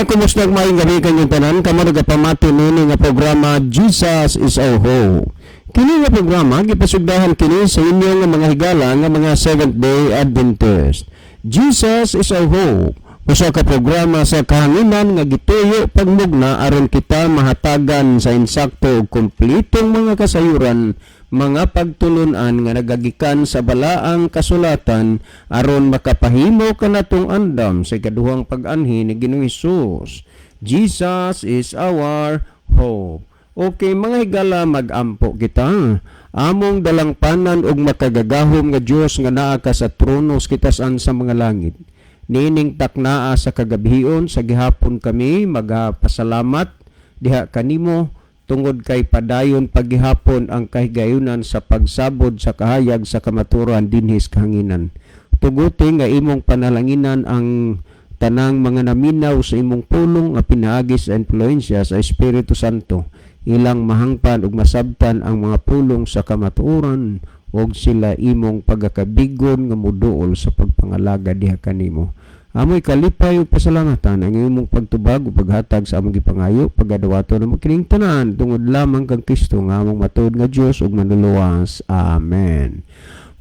Higala, kumusta, maayong gabi kanyong tanan? Kamo nagapamati nini nga programa, Jesus is Our Hope. Kini nga programa gipasugdahan kini sa inyo nga mga higala nga mga Seventh Day Adventist. Jesus is Our Hope. Usa ka programa sa kahanginan nga gituyo pagmugna aron kita mahatagan sa insakto ug kompletong mga kasayuran, mga pagtulunan nga nagagikan sa balaang kasulatan aron makapahimo kanatong andam sa ikaduhang pag-anhi ni Ginoong Hesus. Jesus is our hope. Okay, mga higala, mag-ampo kita. Among dalangpanan ug makagagahom nga Dios nga naa ka sa trono sa kitasan sa mga langit. Niining taknaa sa kagabhion sa gihapon, kami magapasalamat diha kanimo tungod kay padayon paghihapon ang kahigayunan sa pagsabod sa kahayag sa kamatuoran dinhi sa kahanginan. Tuguti nga imong panalanginan ang tanang mga naminaw sa imong pulong nga pinaagi sa impluensya sa Espiritu Santo. Ilang mahangpan ug masabtan ang mga pulong sa kamatuoran ug sila imong pagakabigon nga muduol sa pagpangalaga diha kanimo. Amoy kalipay ug pasalamatan ang imong pagtubag ug paghatag sa among gipangayo, pagadawato namo kining tanan tungod lamang kang Kristo nga among matuod nga Dios ug Manluluwas. Amen.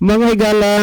Mga higala,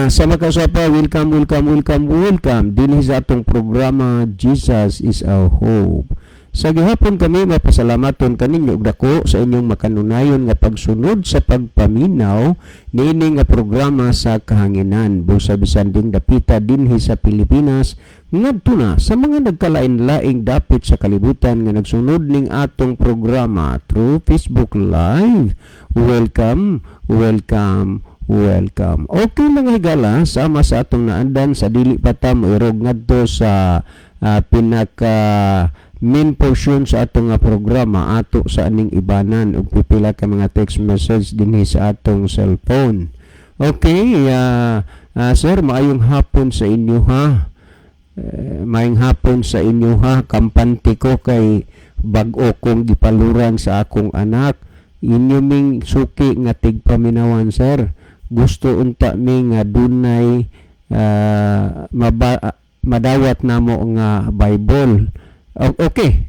sa makasapa, welcome, welcome, welcome, welcome dinhi sa atong programa, Jesus is Our Hope. Sa gihapon kami mapasalamaton kaninyo og dako sa inyong makanunayon nga pagsunod sa pagpaminaw niini nga programa sa kahanginan, busa bisan ding dapita dinhi sa Pilipinas ngadto na sa mga nagkalain-laing dapit sa kalibutan nga nagsunod ning atong programa through Facebook Live. Welcome, welcome, welcome. Okay, mga higala, sama sa atong naandan sa dili pa ta moirog ngadto sa pinaka main portion sa atong nga programa, ato sa aning ibanan og pipila ka mga text message dinhi sa atong cellphone. Okay, sir, maayong hapon sa inyo ha. Eh, maayong hapon sa inyo ha. Kampante ko kay bag-o kong gipaluran sa akong anak. Inyo ming suki nga tigpaminawan, sir. Gusto unta mi nga dunay madawat namo nga Bible. Okay.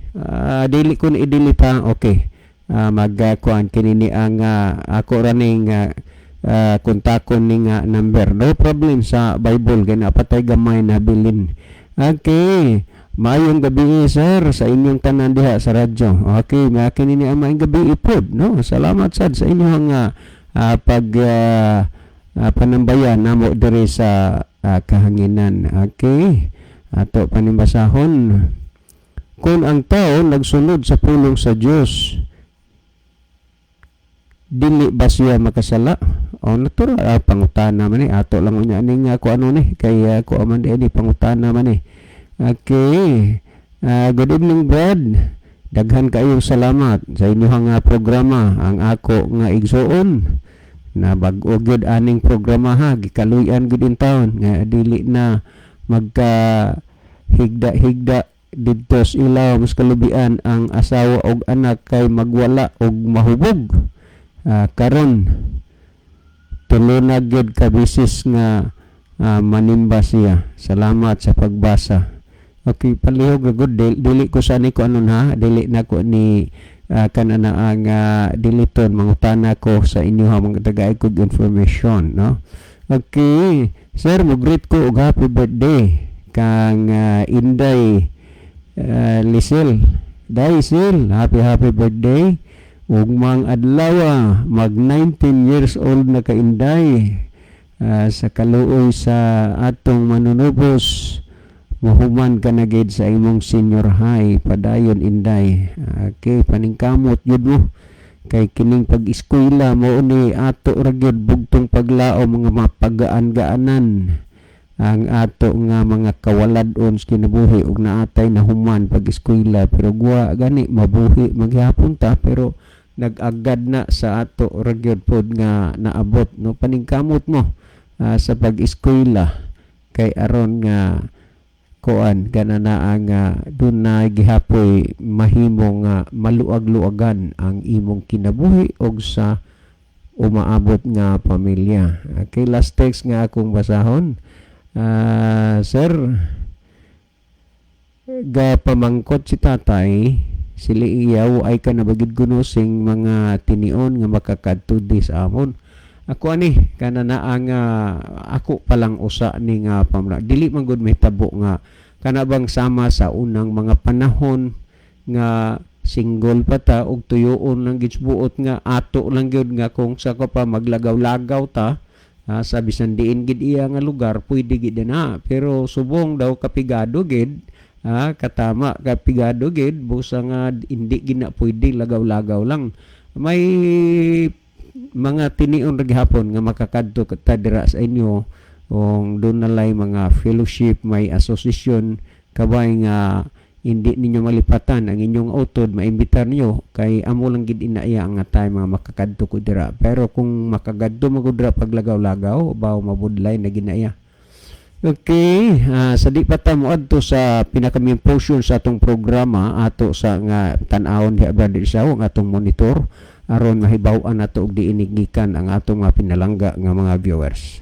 Dili ko ni i-delete ha. Okay. Mag kuan kini ni ang ako ra ning kontakon ni nga number. No problem sa Bible kay napatay gamay na bilin. Okay. Maayong gabi, sir, sa inyong tanan diha sa radyo. Okay, kini ni ang maayong gabi ipod, no? Salamat sad sa inyong pag panambayan namo diri sa kahanginan. Okay. Ato panimbasahon. Kung ang tao nagsunod sa pulong sa Dios, dili ba siya makasala? O natural, pangutana man ni, ato lang unya ning ko ano ni kay ko man di ni pangutana man ni. Okay. Good evening, Brad. Daghan kayong salamat sa inyong programa, ang ako nga igsuon na bag-o gyud aning programa ha, gikaluy-an gyud in taon nga dili na magka higda-higda didto sa ilaw, mas kalubian ang asawa og anak kay magwala og mahubog. Karon tulo na gyud ka bisis nga manimba siya. Salamat sa pagbasa. Okay, palihog ra gud, dili ko sa ni ko anon ha, dili na ko ni kanana ang diliton, mangutana ko sa inyo ha, mga tagay kog information, no? Okay, sir, mo greet ko og happy birthday kang Inday Lisel. Day Sil, happy happy birthday. Ug mang adlaw mag 19 years old na ka, Inday. Sa kaluoy sa atong Manunubos, mahuman ka na gid sa imong senior high. Padayon, Inday. Okay, paningkamot yun mo kay kining pag-eskwela mo ni ato ra gyud bugtong paglao mga mapagaan-gaanan ang ato nga mga kawalad-on sa kinabuhi ug naatay na human pag-eskwela, pero guwa gani mabuhi maghapon ta, pero nag-agad na sa ato ra gyud pod nga naabot, no? Paningkamot mo sa pag-eskwela kay aron nga kuan kana na ang dunay gihapoy mahimo nga maluag-luagan ang imong kinabuhi og sa umaabot nga pamilya. Okay, last text nga akong basahon. Sir, Ga pamangkot si tatay sili iyaw ay ka nabagid kuno sing mga tinion nga makakadto di sa amon. Ako ani kana naa nga ako palang usa ni nga pamla dili man gud mahitabo nga kana bang sama sa unang mga panahon nga single pa ta og tuyoon lang gid buot nga ato lang gyud nga kung sa ko pa maglagaw-lagaw ta sa bisan diin gid iya nga lugar, pwede gid na. Pero subong daw kapigado gid, katama kapigado gid, busa nga hindi gid na pwede lagaw-lagaw lang. May mga tinion ra gihapon nga makakadto ta dira sa inyo kung doon nalay mga fellowship, may association, kabay nga hindi ninyo malipatan ang inyong utod, maimbitar niyo kay amo lang gid ina iya nga time nga makakadto ko dira. Pero kung makagadto mo ko dira paglagaw-lagaw, baw mabudlay na ginaiya. Okay, sa di pa ta moadto sa pinaka main portion sa atong programa, ato sa nga tan-awon diha, Brother Isaw, ang atong monitor aron mahibaw-an nato og diin gikan ang atong mga pinalangga nga mga viewers.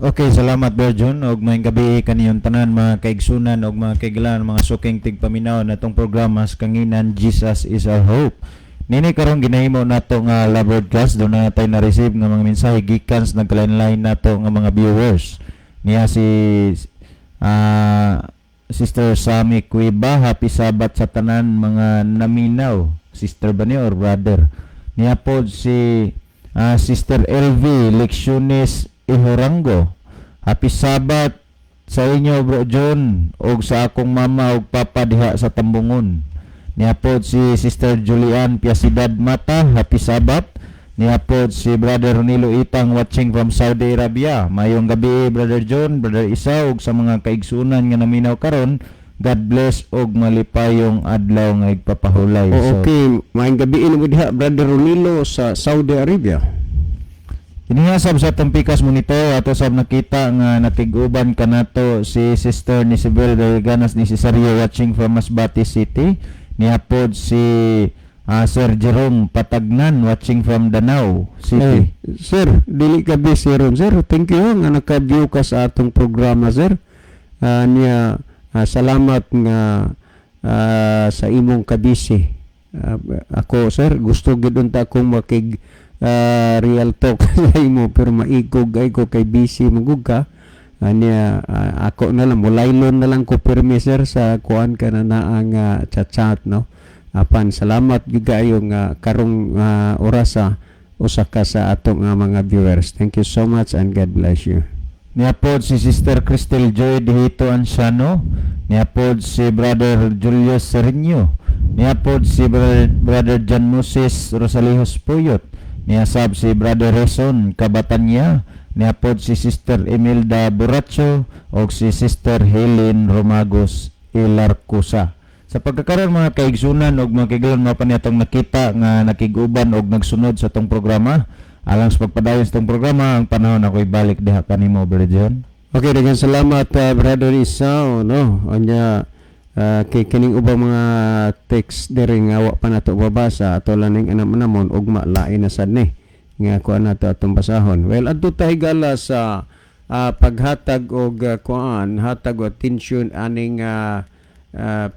Okay, salamat, Berjun, og maayong gabi kaniyong tanan, mga kaigsunan og mga kaigalan, mga suking tigpaminaw natong programa sa kanginan Jesus is Our Hope. Nini karong ginahimo nato nga live broadcast, do na tay na-receive nga mga mensahe gikan sa nagkalain-lain nato nga mga viewers. Niya si Sister Sami Cueva, "Happy Sabbath sa tanan mga naminaw." Sister ba ni or brother? Niya po si Sister LV Lecciones Ihorango. "Happy Sabbath sa inyo, Bro John, ug sa akong mama ug papa diha sa Tambungon." Niya po si Sister Julian Piacidad Mata, "Happy Sabbath." Niya po si Brother Ronilo Itang, watching from Saudi Arabia. "Mayong gabi, Brother John, Brother Isa, ug sa mga kaigsunan nga naminaw karon. God bless ug malipayong adlaw nga igpapahulay." O, So, okay, maayong gabi mo diha, Brother Ronilo sa Saudi Arabia. Kini nga sab sa atong pikas monitor, ato sab nakita nga nakig-uban kanato si Sister ni Sibel Ganas ni Cesario, watching from Masbate City. Niya pod si Sir Jerome Patagnan, watching from Danao City. Hey, sir, dili ka busy ron, sir. Thank you nga naka-view ka sa atong programa, sir. Niya salamat nga sa imong kabisi. Ako, sir, gusto gid unta akong makig real talk sa imo pero maikog ay ko kay busy magug ka. Niya ako na lang mulaylon na lang ko pirmi, sir, sa kuan ka na naa nga chat-chat, no. Apan salamat gyud kaayo nga karong orasa usa ka sa atong mga viewers. Thank you so much and God bless you. Niya pod si Sister Crystal Joy Dihito Anciano. Niya pod si Brother Julius Serino. Niya pod si Brother John Moses Rosalijos Puyot. Niya sab si Brother Reson Kabatanya. Niya pod si Sister Imelda Buracho og si Sister Helen Romagos Ilarcusa. Sa pagkakaroon, mga kaigsunan og mga kaigalan, mga pa niya nakita nga nakig-uban og nagsunod sa tong programa. Alang sa pagpadayon sa tong programa, ang panahon ako ibalik diha kanimo, Brother John. Okay, daghang salamat, Brother Isao, no. Anya kay kining ubang mga text diri nga wa pa nato babasa, ato lang ning anam-anamon ugma lain na sad ni nga kuan nato atong basahon. Well, adto ta higala sa paghatag og kuan, hatag og atensyon aning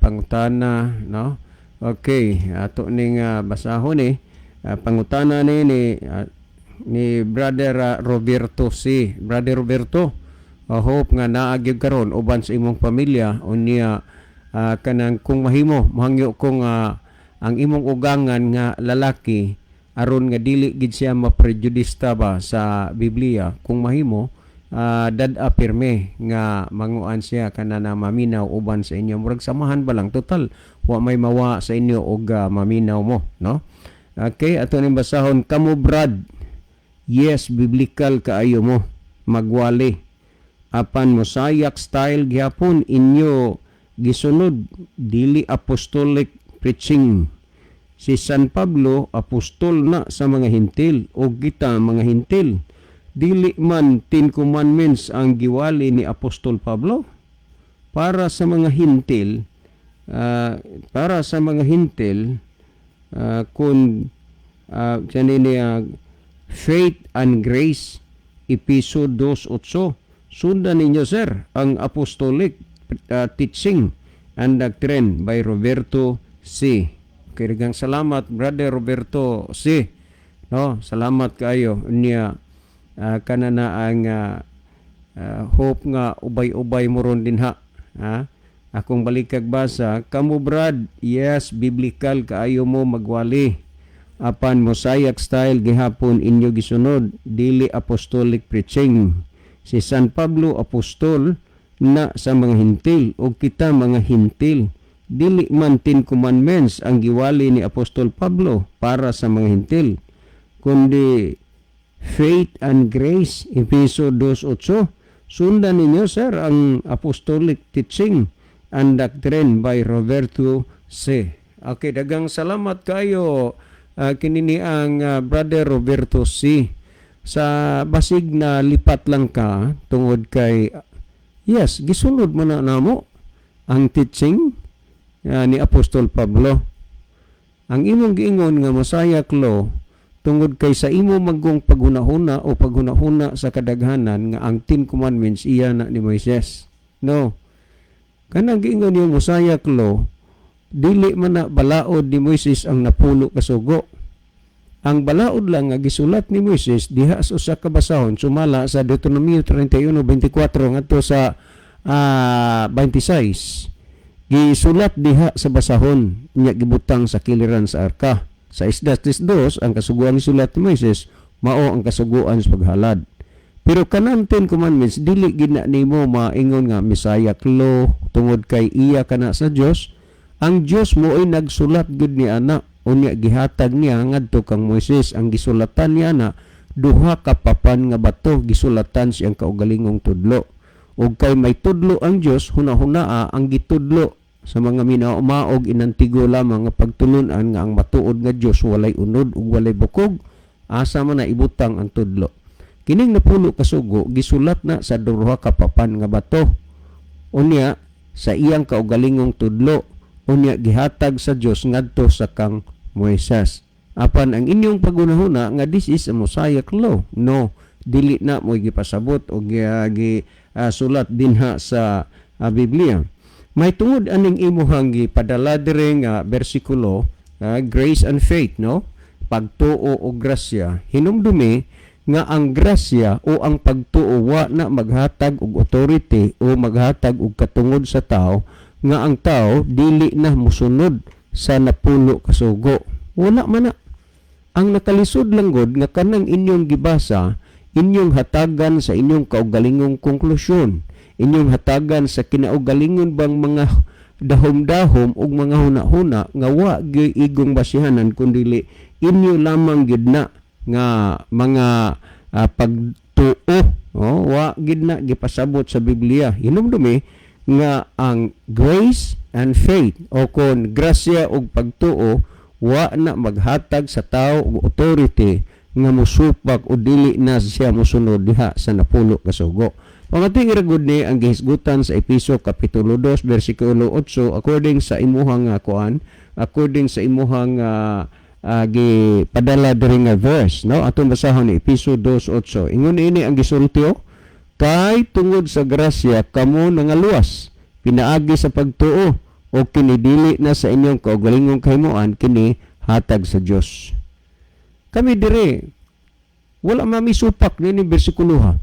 pangutana, no. Okay, ato ning basahon ni pangutana ni Brother Roberto C. Brother Roberto, hope nga naa gyud karon uban sa imong pamilya. Unya kanang kung mahimo mahangyo ko nga ang imong ugangan nga lalaki, aron nga dili gid siya maprejudista ba sa Biblia, kung mahimo dad-a pirme nga manguan siya kana na maminaw uban sa inyo, murag samahan ba lang, total wa may mawa sa inyo og maminaw mo, no. Okay, ato ning basahon. "Kamo brad, yes, biblical kaayo mo magwali, apan Mosaic style gihapon inyo gisunod, dili apostolic preaching. Si San Pablo apostol na sa mga Hintil o kita mga Hintil. Dili man Ten Commandments ang giwali ni Apostol Pablo para sa mga Hintil, para sa mga Hintil kun niya faith and grace, Episo 2.8. Sundan ninyo, sir, ang apostolic." Teaching and Doctrine by Roberto C. Okay, daghang salamat, Brother Roberto C. No, salamat kaayo niya, kana na ang hope nga ubay-ubay mo ron dinha. Ha? Akong balikag basa, kamo Brad, yes, biblical kaayo mo magwali. Apan Mosaic style gihapon inyo gisunod, dili apostolic preaching. Si San Pablo apostol na sa mga Hintil o kita mga Hintil. Dili man Ten Commandments ang giwali ni Apostol Pablo para sa mga Hintil, kundi faith and grace, Efeso 2:8. Sundan ninyo, sir, ang Apostolic Teaching and Doctrine by Roberto C. Okay, daghang salamat kayo, kinini ang Brother Roberto C. Sa basig na lipat lang ka tungod kay yes, gisunod mo na namo ang teaching ni Apostol Pablo. Ang imong giingon nga Mosaic law tungod kay sa imo maggong paghunahuna o paghunahuna sa kadaghanan nga ang Ten Commandments iya na ni Moises. No. Kanang giingon yung Mosaic law, dili man na balaod ni Moises ang napulo ka sugo. Ang balaod lang nga gisulat ni Moises diha sa usa ka basahon sumala sa Deuteronomio 31:24 ngadto sa 26. Gisulat diha sa basahon nya gibutang sa kiliran sa arka. Sa Esdras 2, ang kasuguan sulat ni Moises mao ang kasuguan sa paghalad. Pero kanang Ten Commandments, dili gina nimo maingon nga Mosaic law tungod kay iya kana sa Dios. Ang Dios mo ay nagsulat gud ni ana, unya gihatag niya ngadto kang Moises. Ang gisulatan niya na duha ka papan nga bato, gisulatan siyang kaugalingong tudlo. Ug kay may tudlo ang Dios, hunahunaa ang gitudlo sa mga minaumaog inantigo lamang nga pagtulunan nga ang matuod nga Dios walay unod ug walay bukog, asa man na ibutang ang tudlo? Kining napulo ka sugo gisulat na sa duha ka papan nga bato, unya sa iyang kaugalingong tudlo, unya gihatag sa Dios ngadto sa kang Moises. Apan ang inyong pagunahuna nga this is a Mosaic law, no, dili na mo gipasabot o gi sulat dinha sa Biblia. May tungod aning imuhang gipadala diri nga bersikulo, grace and faith, no, pagtuo o grasya, hinumdumi nga ang grasya o ang pagtuo wa na maghatag og authority o maghatag og katungod sa tao nga ang tao dili na musunod sa napulo ka sugo. Wala man na. Ang nakalisod lang gud nga kanang inyong gibasa, inyong hatagan sa inyong kaugalingong konklusyon, inyong hatagan sa kinaugalingon bang mga dahom-dahom ug mga huna-huna nga wa gyud igong basihanan kundili inyo lamang gyud na nga mga pagtuo, oh, wa gid na gipasabot sa Biblia. Hinumdumi nga ang grace and faith o kon grasya ug pagtuo wa na maghatag sa tao og authority nga musupak o dili na siya mosunod diha sa napulo ka sugo. Pamati ra gud ni ang gihisgutan sa Epeso kapitulo 2 bersikulo 8 according sa imuhang kuan, according sa imuhang gipadala diri nga verse, no? Atong basahon ni Epeso 2:8. Ingon ini ang gisulti, oh, "Kay tungod sa grasya kamo nangaluwas pinaagi sa pagtuo, o kini dili na sa inyong kaugalingong kahimuan, kini hatag sa Dios." Kami dire wala mamisupak nini bersikulo, ha.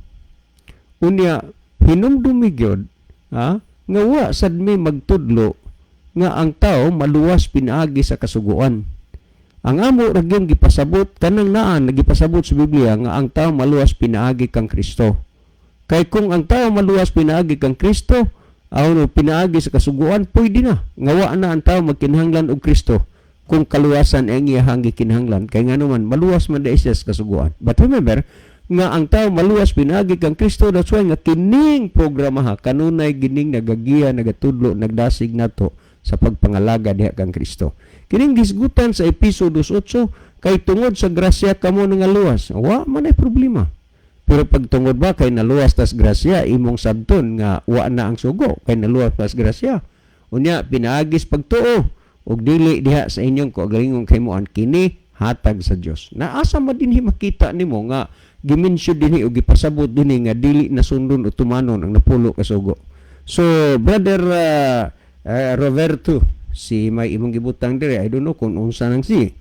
Unya hinumdumi gyud, ha, nga wa sad mi magtudlo nga ang tao maluwas pinaagi sa kasuguan. Ang amo ra gyud gipasabot kanang naan nagipasabot sa Biblia nga ang tao maluwas pinaagi kang Kristo. Kay kung ang tao maluwas pinaagi kang Kristo, aw no, pinaagi sa kasuguan, pwede na. Nga wa na ang tao magkinahanglan og Kristo kung kaluwasan ang iyahang gikinahanglan, kay ngano man maluwas man dai siya sa kasuguan. But remember nga ang tao maluwas pinaagi kang Kristo. That's why nga kining programa, ha, kanunay gining nagagiya, nagatudlo, nagdasig nato sa pagpangalaga diha kang Kristo. Kining gisgutan sa Epeso 2:8, "Kay tungod sa grasya kamo nangaluwas," wa man ay problema. Pero pag tungod ba kay naluwas tas grasya, imong sabton nga wa na ang sugo kay naluwas tas grasya. Unya pinaagis pagtuo ug dili diha sa inyong kaugalingong kahimuan, kini hatag sa Dios. Naasa man dinhi makita nimo nga gimensyon dinhi o gipasabot dinhi nga dili na sundon o tumanon ang napulo ka sugo? So, Brother Roberto, si may imong gibutang dire, I don't know kung unsa nang si.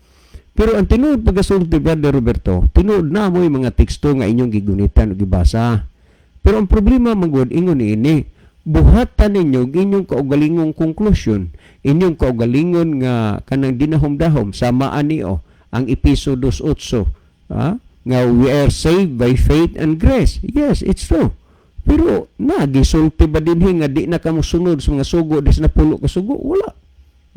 Pero ang tinuod pagkasulti, Brother Roberto, tinuod na mo yung mga teksto nga inyong gigunitan o gibasa. Pero ang problema man gud, ingon niini, buhatan ninyo inyong kaugalingong conclusion, inyong kaugalingon nga kanang dinahom-dahom sama ani o ang Episo 2:8, ha? Nga we are saved by faith and grace. Yes, it's true. Pero na gisulti ba dinhi nga di na kamo sunod sa mga sugo, des napulo ka sugo? Wala.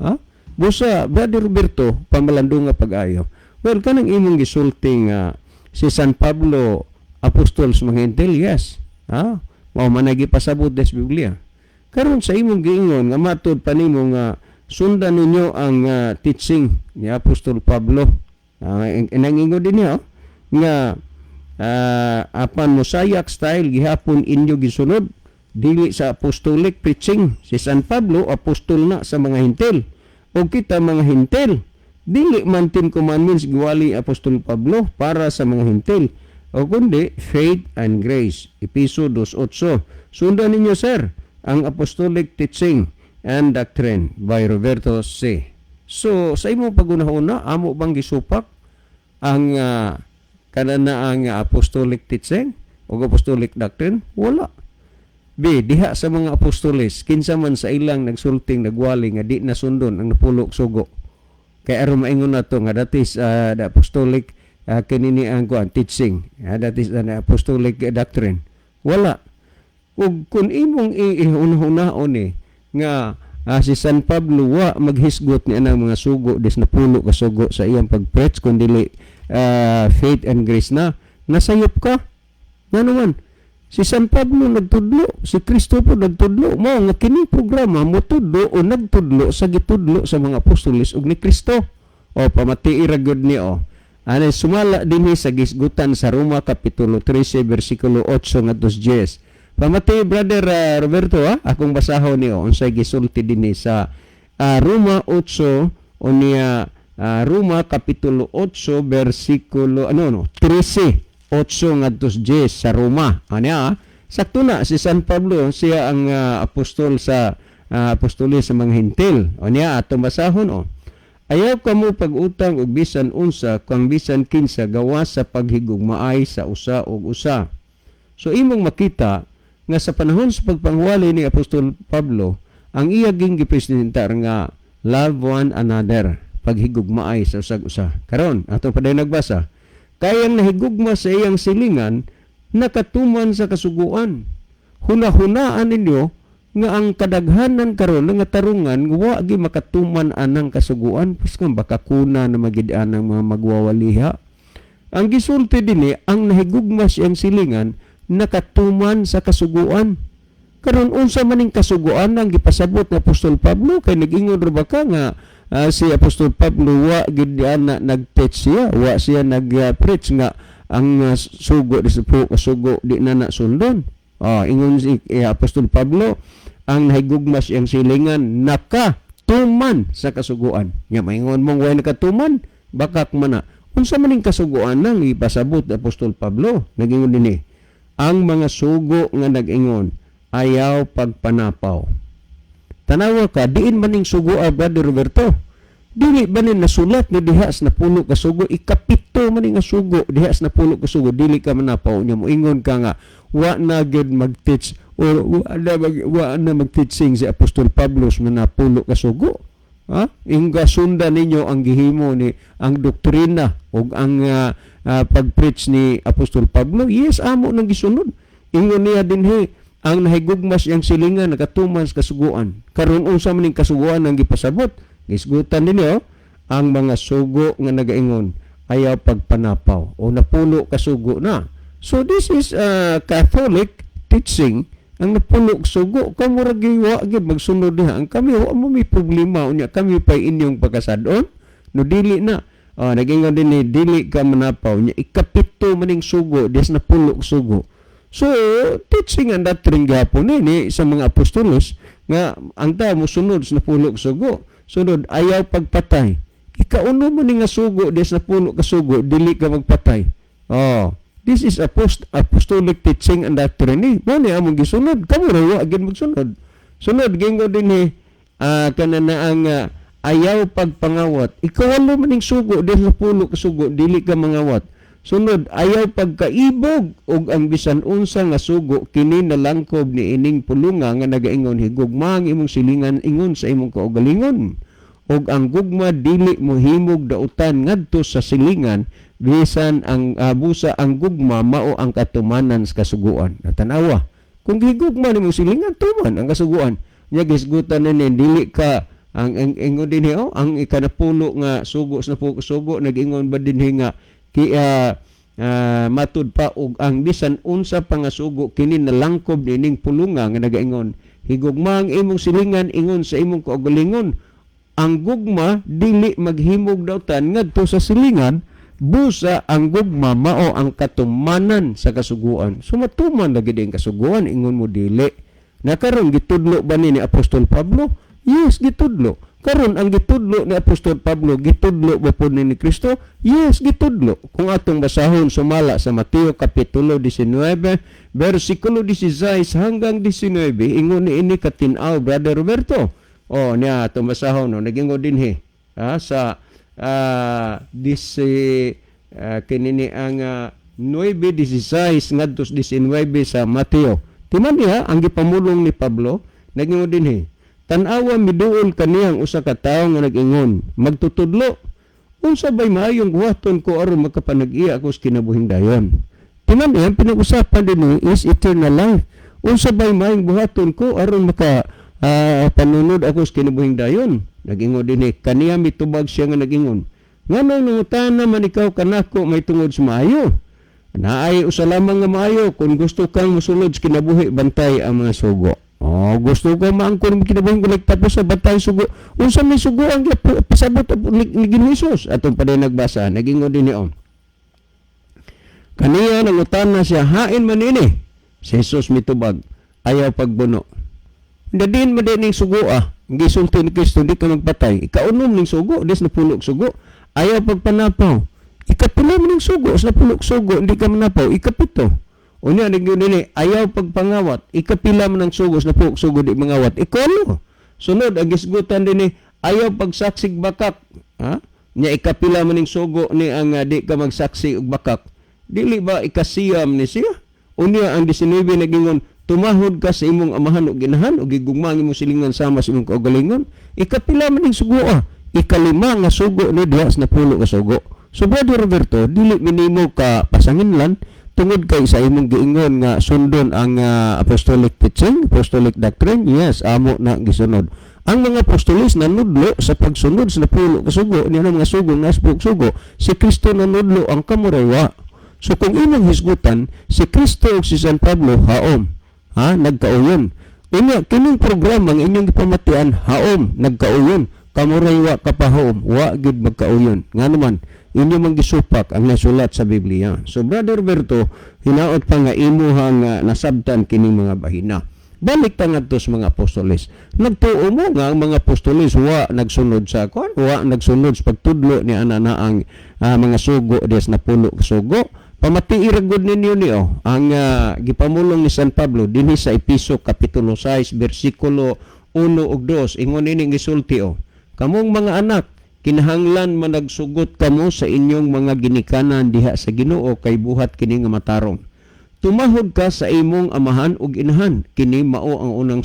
Ha? Busa, Brother Roberto, pamalandong nga pag-ayo. Well, kanang imong gisulti nga si San Pablo apostol sa mga Hentil, yes. Ha? Mao man ay gipasabot des Biblia. Karon sa imong giingon nga matud pa nimo nga sundan ninyo ang teaching ni Apostol Pablo. Nangingon din niya, oh, nga apan Mosaic style gihapon inyo gisunod, dili sa apostolic preaching. Si San Pablo apostol na sa mga Hentil o kita mga Hentil, dili man Ten Commandments giwali Apostol Pablo para sa mga Hentil o kundi faith and grace, Episo 2:8. Sundan ninyo, sir, ang apostolic teaching and doctrine by Roberto C. So sa imong pagunahuna, amo bang gisupak ang kana ang apostolic teaching o apostolic doctrine? Wala. B, diha sa mga apostoles, kinsa man sa ilang nagsulting, nagwali nga di na sundon ang napulok sugo? Kay aron maingon nato nga that is the apostolic kinini ang kuan teaching, that is the apostolic doctrine. Wala. Ug kung imong ihuna-hunaon ni nga si San Pablo wa maghisgot ni anang mga sugo, des napulo ka sugo, sa iyang pag-preach kun dili faith and grace na, nasayop ka. Nga naman, si San Pablo nagtudlo, si Kristo po nagtudlo. Mao nga kini programa motudlo o nagtudlo sa gitudlo sa mga apostoles ug ni Kristo. O pamatii ra gyud ni o. Ano sumala dinhi sa gisgutan sa Roma kapitulo 13 bersikulo 8 ngadto 10. Pamati, Brother Roberto, ha, akong basahon ni o unsay gisulti dinhi sa Roma 8 unya Roma kapitulo 8 bersikulo ano no 13 8 ngadto 10 sa Roma. Ano, ah? Sakto na si San Pablo, siya ang apostol sa apostoles sa mga Hentil. O niya atong basahon o. Ayaw kamo pag-utang og bisan unsa kang bisan kinsa gawas sa paghigugmaay sa usa og usa. So imong makita nga sa panahon sa pagpangwali ni Apostol Pablo, ang iya ging gipresentar nga love one another, paghigugmaay sa usag usa. Karon, atong padayon nagbasa. Kay ang nahigugma sa iyang silingan, nakatuman sa kasuguan. Hunahunaan ninyo nga ang kadaghanan karon nga tarungan wa gi makatuman anang kasuguan, pas nga baka kuna na magid anang mga magwawaliha. Ang gisulti dinhi, ang nahigugma siyang silingan nakatuman sa kasuguan. Karon, unsa man ning kasuguan ang gipasabot ni Apostol Pablo? Kay nag-ingon ra ba ka nga si Apostol Pablo wa gid ana nag-teach siya, wa siya nag-preach nga ang sugo di sa kasugo di na na sundon? Ah, ingon si Apostol Pablo, ang nahigugma siyang silingan nakatuman sa kasuguan. Nga maingon mong way nakatuman, bakak man na. Unsa man ning kasuguan nang ipasabot ni Apostol Pablo? Nagingon dinhi, ang mga sugo nga nag-ingon, ayaw pagpanapaw. Tanawa ka, diin man ning sugo, Brother Roberto? Dili ba ni nasulat ni diha sa napulo ka sugo, ikapito man ni nga sugo diha sa napulo ka sugo, dili ka manapaw? Nya moingon ka nga wa na gyud mag-teach or wa na mag-teaching si Apostol Pablo sa napulo ka sugo. Ha? Inga sundan ninyo ang gihimo ni ang doktrina ug ang pag-preach ni Apostol Pablo. Yes, amo nang gisunod. Ingon niya dinhi, ang nahigugma siyang silingan nakatuman sa kasuguan. Karon, unsa man ning kasuguan ang gipasabot? Gisgutan ninyo ang mga sugo nga nagaingon ayaw pagpanapaw o napulo kasugo na. So this is Catholic teaching, ang napulo sugo. Kamo ra gyud wa gyud magsunod diha. Ang kami wa mo may problema, unya kami pa inyong pagkasadon no dili na. Oh, nag-ingon din ni dili ka manapaw, nya ikapito maning sugo des napulo sugo. So, teaching ang doctrine gihapon ni sa mga apostolos nga ang tao mosunod sa napulo sugo. Sunod, ayaw pagpatay. Ikauno mo ni nga sugo des napulo ka sugo, dili ka magpatay. Oh, This is a post apostolic teaching and doctrine ni. Mao ni among gisunod. Kamo ra wa gid magsunod. Sunod gingon dinhi kana na ang ayaw pagpangawat. Ikawalo man ning sugo dili sa pulo ka sugo, dili ka mangawat. Sunod, ayaw pagkaibog, ug ang bisan unsa nga sugo kini nalangkob ni ining pulunga nga nagaingon, higugma ang imong silingan ingon sa imong kaugalingon. Ug ang gugma dili mohimog dautan ngadto sa silingan, bisan ang busa ang gugma mao ang katumanan sa kasuguan. Natanawa. Kung gigugma nimo silingan, tuman ang kasuguan. Nya gisgutan ni dili ka ang ingon dinhi, oh, ang ikanapulo nga sugo sa napulo sugo nag-ingon ba dinhi nga ki matud pa og ang bisan unsa pa nga sugo kini nalangkob nining pulunga nga nagaingon, higugma ang imong silingan ingon sa imong kaugalingon, ang gugma dili maghimog dautan ngadto sa silingan, busa ang gugma mao ang katumanan sa kasuguan. So matuman lagi din kasuguan, ingon mo dili na. Karon, gitudlo ba ni Apostol Pablo? Yes, gitudlo. Karon, ang gitudlo ni Apostol Pablo, gitudlo ba po ni Kristo? Yes, gitudlo. Kung atong basahon sumala sa Mateo kapitulo 19 versikulo 16 hanggang 19, ingon ni ini katin-aw, Brother Roberto. Oh, niya atong basahon, no, nagingon dinhi sa this kini ni ang 9:16 ngadto sa 19 sa Mateo. Timan niya ang gipamulong ni Pablo, nagingon dinhi. Tan-awa, miduol kaniyang usa ka tawo nga nag-ingon, "Magtutudlo, unsa bay maayong buhaton ko aron makapanag-iya ako sa kinabuhing dayon?" Timan niya, pinag-usapan din is eternal life. Unsa bay maayong buhaton ko aron maka panunod ako sa kinabuhing dayon? Nag-ingon dinhi, kaniya mitubag siya nga nag-ingon, "Nganong nangutana man ikaw kanako may tungod sa maayo? Naay usa lamang nga maayo. Kung gusto kang mosulod sa kinabuhi, bantay ang mga sugo." Oh, gusto ko maangkon mo kinabuhi balik tapos sa bantay sugo. Unsa may sugo ang pasabot ni Ginoong Hesus? Atong pa nagbasa, nagingon din niyo. Kaniya nangutana siya, "Hain man ini?" Si Jesus mitubag, "Ayaw pagbuno." Dadin man din ning sugo ah. Gisulti ni Kristo, di ka magpatay. Ikaunom ning sugo, dis napulo sugo. Ayaw pagpanapaw. Ikapila man ning sugo, sa napulo sugo, hindi ka manapaw. Ikapito. Unya naging nini, ayaw pagpangawat. Ikapila man ang sugo sa napulo sugo, di mangawat. Ikawalo. Sunod ang gisgutan dinhi, ayaw pagsaksig bakak. Ha? Nya ikapila man ning sugo ni ang di ka magsaksi og bakak. Dili ba ikasiyam ni siya? Unya ang 19 nagingon, tumahod ka sa imong amahan ug inahan ug gigugma ang imong silingan sama sa imong kaugalingon. Ikapila man ning sugo ah. Ikalima nga sugo ni diha sa napulo ka sugo. So Brother Roberto, dili minimo ka pasanginlan tungod kay sa imong giingon nga sundon ang apostolic teaching, apostolic doctrine. Yes, amo na gisunod. Ang mga apostolis nanudlo sa pagsunod sa napulo ka sugo, niya mga sugo nga sa sugo, si Kristo nanudlo ang kamurewa. So kung imong hisgutan, si Kristo ug si San Pablo haom. Ha, nagkauyon. Unya kining programa ang inyong gipamatian haom, nagkauyon. Kamuray wa kapahaom, wa gid magkauyon. Nga naman, inyo man gisupak ang nasulat sa Biblia. So Brother Roberto, hinaot pa nga imuhang nasabtan kining mga bahina. Balik ta ngadto sa mga apostoles. Nagtuo mo nga ang mga apostoles wa nagsunod sa kon, wa nagsunod sa pagtudlo ni ana na ang mga sugo des napulo ka sugo. Pamatii ra gud ninyo niyo ang gipamulong ni San Pablo dinhi sa Epeso kapitulo 6 bersikulo 1 ug 2. Ingon ini gisulti oh. Kamong mga anak, kinahanglan managsugot kamo sa inyong mga ginikanan diha sa Ginoo, kay buhat kini nga matarong. Tumahod ka sa imong amahan ug inahan, kini mao ang unang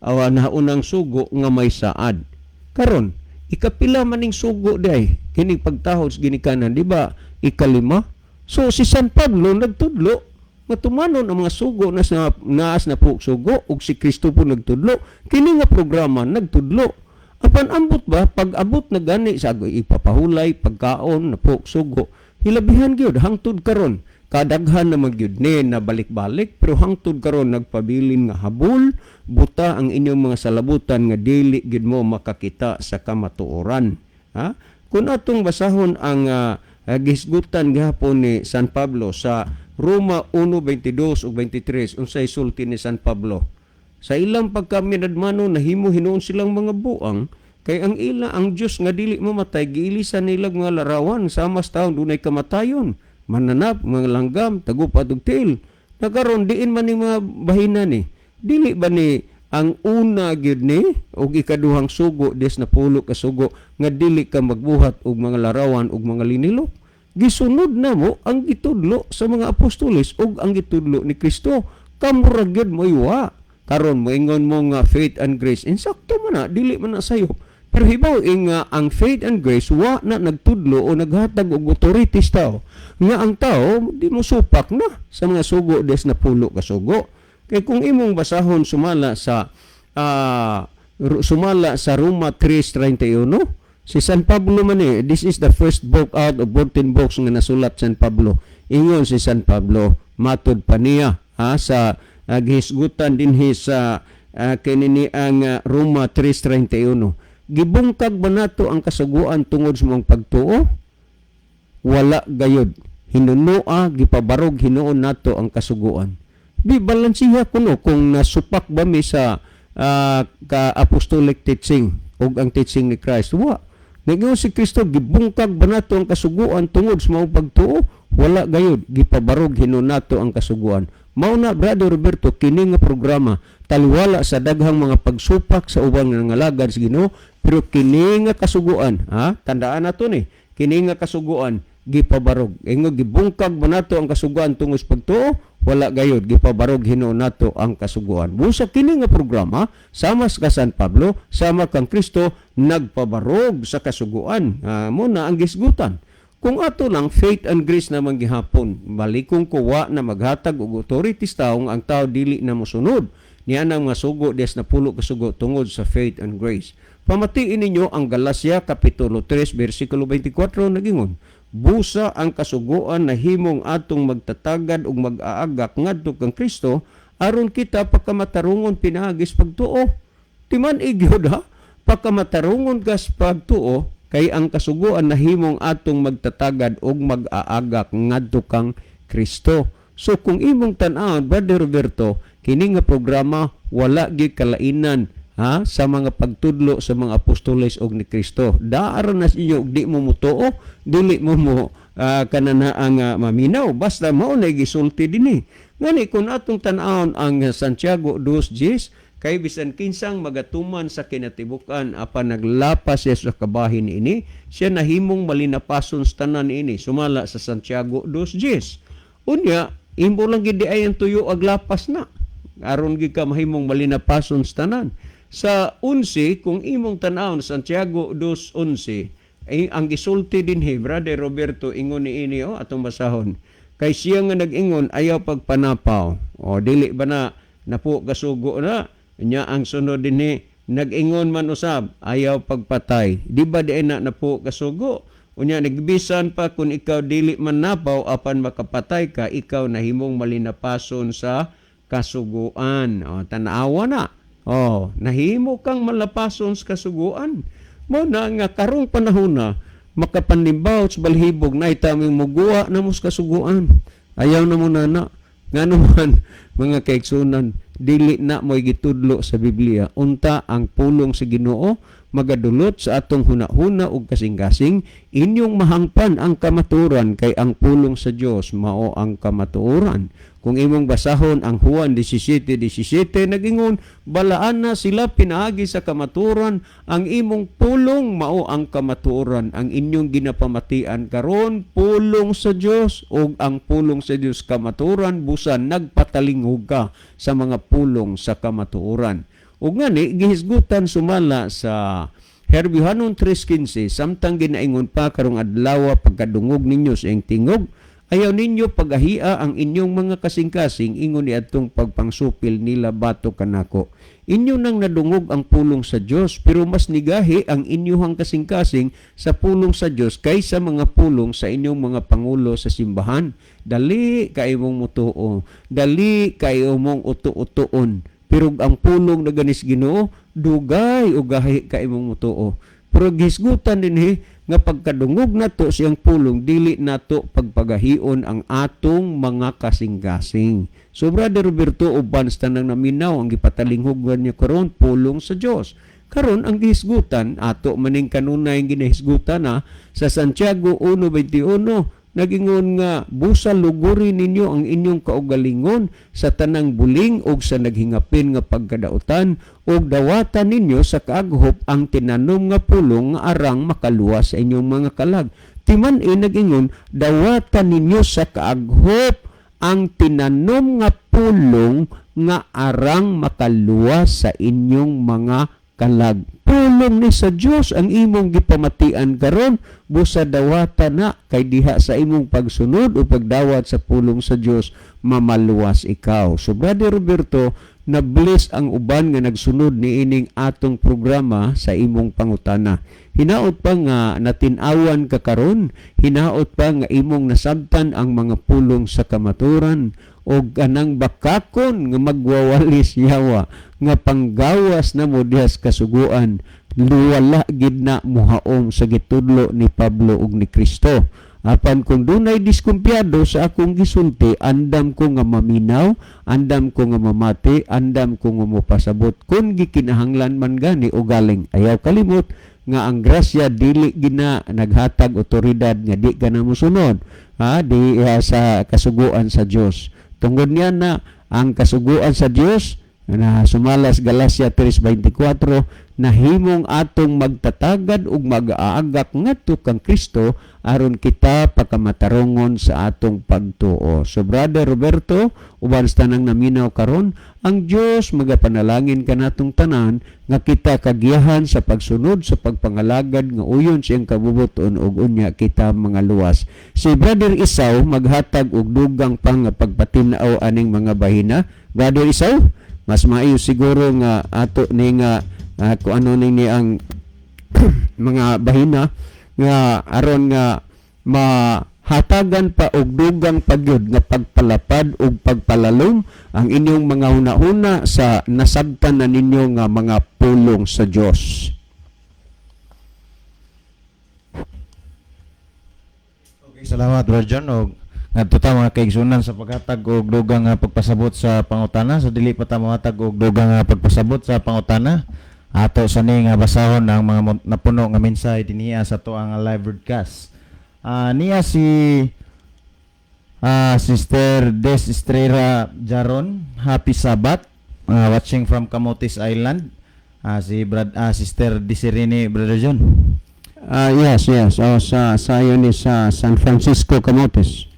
naunang sugo nga may saad. Karon, ikapila man ning sugo day kining pagtahod sa ginikanan, di ba? Ikalima. So si San Pablo nagtudlo nga tumanon ang mga sugo na sa naas na po sugo, ug si Kristo po nagtudlo. Kini nga programa nagtudlo. Apan ambot ba pag abot na gani sa ipapahulay pagkaon na po sugo, hilabihan gyud hangtod karon kadaghan na magyud ni na balik-balik, pero hangtod karon nagpabilin nga habol buta ang inyong mga salabutan nga dili gid mo makakita sa kamatuoran, ha. Kung atong basahon ang gisgutan gihapon ni San Pablo sa Roma 1:22 ug 23, unsay sulti ni San Pablo? Sa ilang pagkaminadmano nahimo hinuon silang mga buang, kay ang ila ang Dios nga dili mamatay giilisan nila mga larawan sama sa taong dunay kamatayon. Mananap, mga langgam, tagupat og tiil. Nakaron diin man ning mga bahina ni? Dili ba ni ang una gyud ni og ikaduhang sugo, des na pulo ka sugo nga dili ka magbuhat og mga larawan og mga linilok? Gisunod namo ang gitudlo sa mga apostoles ug ang gitudlo ni Kristo. Kamo ra gyud moiwa. Karon moingon mo nga faith and grace, insakto man na, dili man na sayo. Pero hibaw nga ang faith and grace wa na nagtudlo o naghatag og authorities tao nga ang tao di mo supak na sa mga sugo, des na pulo ka sugo. Kay kung imong basahon sumala sa Roma 3:31, si San Pablo man eh, this is the first book out of 14 books nga nasulat San Pablo. Ingon si San Pablo, matod pa niya ha, sa gihisgutan dinhi sa kinini ang Roma 3:31. Gibungkag ba nato ang kasuguan tungod sa mga pagtuo? Wala gayod. Hinunoa, gipabarog hinuon nato ang kasuguan. Di balansiha kuno kung nasupak ba mi sa ka apostolic teaching ug ang teaching ni Christ. Wa. Ningon si Kristo, gibungkag ba nato ang kasuguan tungod sa maong pagtuo? Wala gayud, gipabarog hinuon nato ang kasuguan. Mao na, Brother Roberto, kini nga programa taliwala sa daghang mga pagsupak sa ubang nangalagad sa Ginoo, pero kini nga kasuguan, ha, tandaan nato ni, kini nga kasuguan gipabarog. Ingo, gibungkag ba nato ang kasuguan tungod sa pagtuo? Wala gayud, gipabarog hinuon nato ang kasuguan. Busa kini nga programa sama sa San Pablo, sama kang Kristo, nagpabarog sa kasuguan. Mo na ang gisgutan. Kung ato lang faith and grace naman gihapon, balikong kuwa na maghatag og authorities taong ang tao dili na mosunod niya ang mga sugo, des na pulo kasugo, tungod sa faith and grace. Pamatiin ninyo ang Galacia Kapitulo 3 versikulo 24, nagingon, "Busa ang kasuguan na himong atong magtatagad ug mag-aagak ngadto kang Kristo aron kita pagkamatarungon pinaagis pagtuo." Timan igyod ha, pagkamatarungon kas pagtuo, kay ang kasuguan nahimong atong magtatagad ug mag-aagak ngadto kang Kristo. So kung imong tan-awon, Brother Roberto, kini nga programa wala gyud kalainan ha sa mga pagtudlo sa mga apostoles og ni Kristo. Daara na sa inyo og di mo mutuo, dili mo mo kanana ang maminaw, basta mao na gisulti dinhi. Ngani kung atong tan-awon ang Santiago 2:10, "Kay bisan kinsang magatuman sa kinatibuk-an apan naglapas siya sa kabahin ini, siya nahimong malinapason sa tanan ini," sumala sa Santiago 2:10. Unya, imo lang gid ay ang tuyo ag lapas na aron gid ka mahimong malinapason sa tanan. Sa 11, kung imong tan-awon Santiago 2:11, ay ang gisulti dinhi, Brother Roberto, ingon ni ini oh, atong basahon. "Kay siya nga nag-ingon, 'Ayaw pagpanapaw.'" O dili ba na napo kasugo na? Nya ang sunod dinhi, "Nag-ingon man usab, 'Ayaw pagpatay.'" Di ba di na napo kasugo? Unya nagbisan pa kung ikaw dili man napaw apan makapatay ka, ikaw nahimong malinapason sa kasuguan. O tanawa na. O nahimo kang malapason sa kasuguan. Mo na nga karong panahon na makapanlimbaw sa balhibog na itaming muguwa na mo sa kasuguan. Ayaw na mo na na. Ngano man, mga kaigsunan, dili na mo'y gitudlo sa Biblia. Unta ang pulong sa Ginoo magadulot sa atong hunahuna ug kasing-kasing, inyong mahangpan ang kamatuoran, kay ang pulong sa Dios mao ang kamatuoran. Kung imong basahon ang Juan 17:17, nagingon, "Balaan na sila pinaagi sa kamatuoran, ang imong pulong mao ang kamatuoran." Ang inyong ginapamatian karon pulong sa Dios, ug ang pulong sa Dios kamatuoran, busan nagpatalingog ka sa mga pulong sa kamatuoran. Ug ngani gihisgutan sumala sa Herbiohanon 3:15, "Samtang ginaingon pa karong adlaw, pagkadungog ninyo sa iyang tingog, ayaw ninyo pagahia ang inyong mga kasing-kasing," ingon ni atong pagpangsupil nila bato kanako. Inyo nang nadungog ang pulong sa Dios, pero mas nigahi ang inyong kasing-kasing sa pulong sa Dios kaysa mga pulong sa inyong mga pangulo sa simbahan. Dali kay mong mutuo, dali kayo mong uto-utoon. Pero ang pulong na ganis Ginoo, dugay ugahi ka imong mutuo. Pero gisgutan dinhi nga pagkadungog nato siyang pulong, dili nato pagpagahion ang atong mga kasing-kasing. So Brother Roberto, uban sa tanang naminaw, ang gipatalinghugan niya karon pulong sa Dios. Karon ang gihisgutan ato maning kanunay ginahisgutan na sa Santiago 1:21. Nagingon nga busa luguri ninyo ang inyong kaugalingon sa tanang buling ug sa naghingapin nga pagkadautan, ug dawatan ninyo sa kaaghop ang tinanom nga pulong nga arang makaluwas sa inyong mga kalag. Timan-i nagingon, dawatan ninyo sa kaaghop ang tinanom nga pulong nga arang makaluwas sa inyong mga kalag. Pulong ni sa Dios ang imong gipamatian karon, busa dawata na kay diha sa imong pagsunod o pagdawat sa pulong sa Dios, mamaluwas ikaw. So Brother Roberto, na-bless ang uban nga nagsunod niining atong programa sa imong pangutana. Hinaot pa nga natin-awan ka karon, hinaot pa nga imong nasabtan ang mga pulong sa kamaturan og anang bakakon nga magwawalis yawa nga panggawas na mo diha sa kasuguan, wala gid na muhaom sa gitudlo ni Pablo ug ni Kristo. Apan kung dunay diskumpiyado sa akong gisulti, andam ko nga maminaw, andam ko nga mamati, andam ko nga mopasabot kung gikinahanglan man gani o galing. Ayaw kalimot nga ang grasya dili gina naghatag otoridad nga di ka na mosunod, ha, di sa kasuguan sa Dios. Tungod niya na ang kasuguan sa Dios na sumalas Galacia 3:24 nahimong atong magtatagad ug mag-aagak ngadto kang Kristo aron kita pakamatarongon sa atong pagtuo. So Brother Roberto, uban sa tanang naminaw karon, ang Dios magapanalangin kanatong tanan nga kita kagiyahan sa pagsunod sa pagpangalagad nga uyon sa iyang kabubuton ug unya kita mga luwas. Si Brother Isaw maghatag og dugang pang pagpatin-aw aning mga bahina. Brother Isaw, mas maayo siguro nga ato ni nga kung ano ni ang mga bahina nga aron nga mahatagan pa og dugang pagyud nga pagpalapad ug pagpalalom ang inyong mga hunahuna sa nasabtan na ninyo nga mga pulong sa Dios. Okay, salamat, Brother John, og ngadto ta, mga kaigsunan, sa paghatag og dugang nga pagpasabot sa pangutana. So dili pa ta mohatag og dugang nga pagpasabot sa pangutana, ato sa ni nga basahon ang mga napuno nga mensahe dinhiya sa ato ang live broadcast. Niya si Sister Des Estrera Jaron, happy Sabbath, watching from Camotes Island. Si Brad, Sister Desirene, Brother John. Yes. Oh, sa yun ni sa San Francisco, Camotes.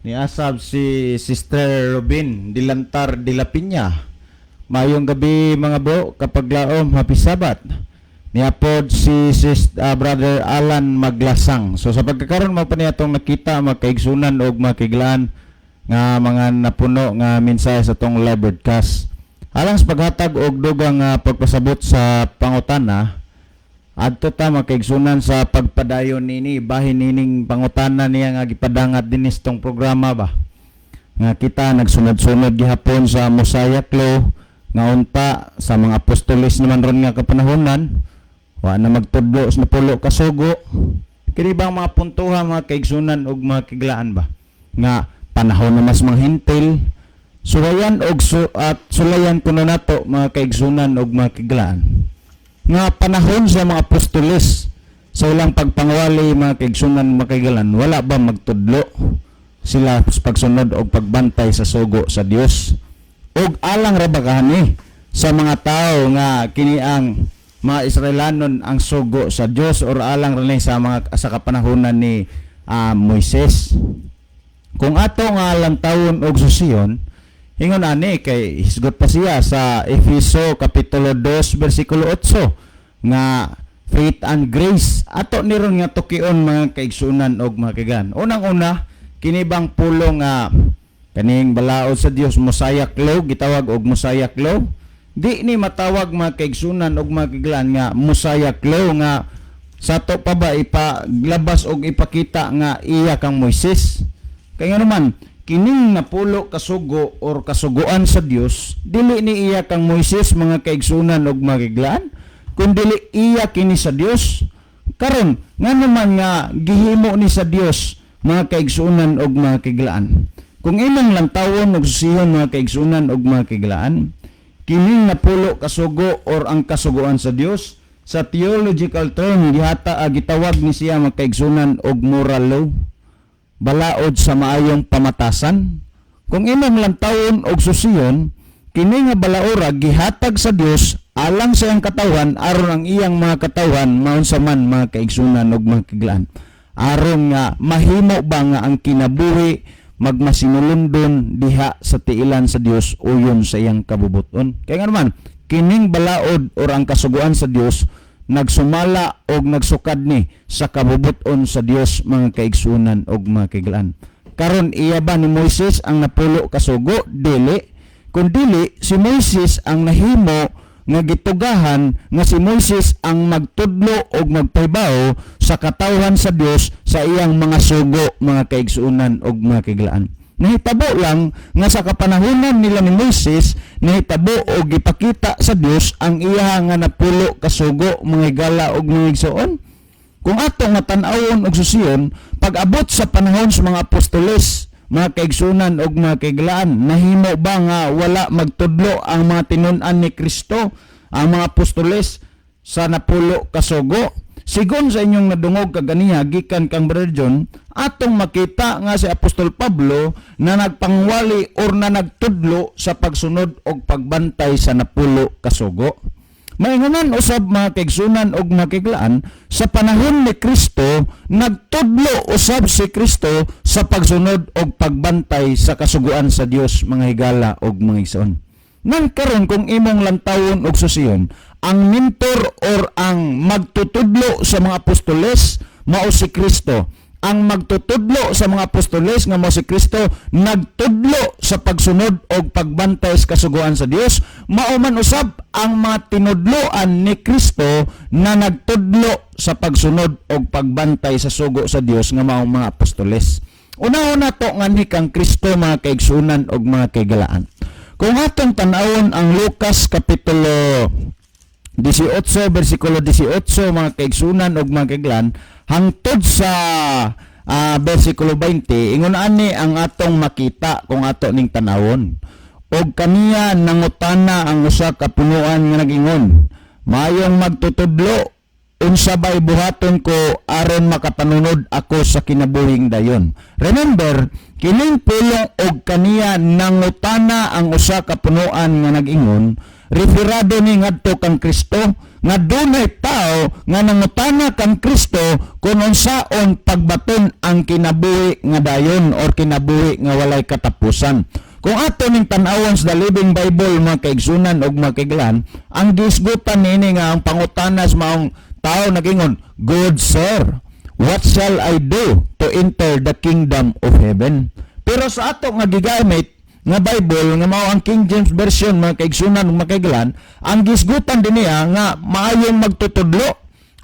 Niasab si Sister Robin Dilantar de la Piña. Mayong gabi, mga bro, kapag laom, happy Sabbath. Niapod si Brother Alan Maglasang. So sa pagkakaroon mo pa niya itong nakita, magkaigsunan og makiglaan nga mga napuno nga mensahe sa tong live broadcast. Alang sa paghatag og dugang nga pagpasabot sa pangutana, adto ta, makaigsunan, sa pagpadayon nini bahin nining pangutana niya nga gipadangat dinis tong programa ba nga kita nagsunod-sunod gihapon sa Mosaic Law nga unta sa mga apostoles naman ron nga kapanahonan wa na magtudlo sa napulo ka sugo. Kini bang mga puntuha, mga kaigsunan ug mga kiglaan ba, nga panahon na mas mga Hentil, sulayan og at sulayan kuno nato, mga kaigsunan ug mga kiglaan, nga panahon sa mga apostoles sa ilang pagpangwali, mga kaigsunan, mga kaigalan, wala ba magtudlo sila sa pagsunod og pagbantay sa sugo sa Dios? Og alang ra ba kahani sa mga tao nga kini ang mga Israelanon ang sugo sa Dios or alang ra ni sa mga sa kapanahonan ni Moises? Kung ato nga lantawon og susiyon, ingon ani kay hisgot pa siya sa Efeso kapitulo 2 bersikulo 8 nga faith and grace. Ato ni ron nga tukion, mga kaigsunan og mga kaigan. Unang-una, kini bang pulong nga kaning balaod sa Dios, Mosaic Law, gitawag og Mosaic Law, di ni matawag, mga kaigsunan og mga kiglaan, nga Mosaic Law nga sa to pa ba ipaglabas og ipakita nga iya kang Moises. Kaya nga naman kining napulo kasugo or kasuguan sa Dios, dili ni iya kang Moises, mga kaigsunan og mga kiglaan, kun dili iya kini sa Dios. Karon nga naman nga gihimo ni sa Dios, mga kaigsunan og mga kiglaan, kung imong lantawon og susihon, mga kaigsunan og mga kiglaan, kining napulo kasugo or ang kasuguan sa Dios, sa theological term gihata gitawag ni siya, mga kaigsunan, og moral law. Balaod sa maayong pamatasan. Kung imong lantawon og susiyon, kini nga balaora gihatag sa Dios alang sa iyang katawhan, aron ang iyang mga katawhan maunsa man, mga kaigsunan ug mga kaiglaan, aron nga mahimo ba nga ang kinabuhi magmasinulondon diha sa tiilan sa Dios uyon sa iyang kabubuton. Kay nga naman kining balaod or ang kasuguan sa Dios nagsumala og nagsukad ni sa kabubuton sa Dios, mga kaigsunan og mga kaiglaan. Karon, iya ba ni Moises ang napulo kasugo? Dili. Kung dili si Moises ang nahimo nga gitugahan nga si Moises ang magtudlo og magpahibaw sa katawhan sa Dios sa iyang mga sugo, mga kaigsuonan og mga kaiglaan. Nahitabo lang nga sa kapanahunan nila ni Moises, nahitabo og gipakita sa Dios ang iya nga napulo kasugo, mga higala og mga igsoon. Kung ato nga tan-awon og susiyon, pag-abot sa panahon sa mga apostoles, mga kaigsunan og mga kaiglaan, nahimo ba nga wala magtudlo ang mga tinun-an ni Kristo, ang mga apostoles, sa napulo kasugo? Sigon sa inyong nadungog kaganiha gikan kang Brother John, atong makita nga si Apostol Pablo na nagpangwali or na nagtudlo sa pagsunod og pagbantay sa napulo kasugo. Maingonan usab, mga kaigsunan og mga kaiglaan, sa panahon ni Kristo, nagtudlo usab si Kristo sa pagsunod og pagbantay sa kasuguan sa Dios, mga higala og mga igsoon. Nang karon, kung imong lantawon og susiyon, ang mentor or ang magtutudlo sa mga apostoles mao si Kristo. Ang magtutudlo sa mga apostoles nga mao si Kristo nagtudlo sa pagsunod og pagbantay sa kasuguan sa Dios, mao man usab ang mga tinudloan ni Kristo na nagtudlo sa pagsunod og pagbantay sa sugo sa Dios nga maong mga apostoles. Unahon nato nganhi kang Kristo, mga kaigsunan og mga kaigalaan. Kung atong tan-awon ang Lucas kapitulo 18 bersikulo 18, mga kaigsunan og mga kaiglaan, hangtod sa bersikulo 20, ingon ani ang atong makita kung ato ning tanawon: "Og kaniya nangutana ang usa ka punuan nga nagingon, 'Maayong magtutudlo, unsa bay buhaton ko aron makapanunod ako sa kinabuhing dayon?'" Remember, kining pulong "og kaniya nangutana ang usa ka punuan nga nag-ingon", referado ni ngadto kang Kristo, nga dunay tao nga nangutana kang Kristo kung unsaon pagbaton ang kinabuhi nga dayon or kinabuhi nga walay katapusan. Kung ato ning tan-awon sa The Living Bible, mga kaigsunan og mga kaiglan, ang gisgutan niini nga ang pangutana sa maong tao nagingon, "Good sir, what shall I do to enter the kingdom of heaven?" Pero sa ato nga gigamit nga Bible nga mao ang King James Version, mga kaigsunan ug mga kaiglan, ang gisgutan din niya nga, "Maayong magtutudlo,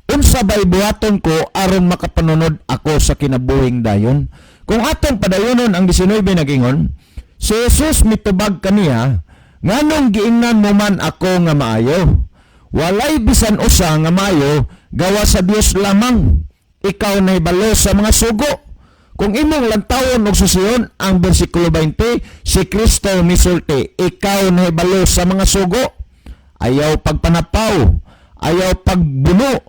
unsa bay buhaton ko aron makapanunod ako sa kinabuhing dayon?" Kung atong padayonon ang 19, nagingon, "Si Jesus mitubag kaniya, 'Nganong giingnan mo man ako nga maayo? Walay bisan usa nga maayo, gawa sa Dios lamang. Ikaw nahibalo sa mga sugo.'" Kung imong lantawon og susiyon ang bersikulo 20, si Kristo misulti, "Ikaw nahibalo sa mga sugo: Ayaw pagpanapaw, ayaw pagbuno,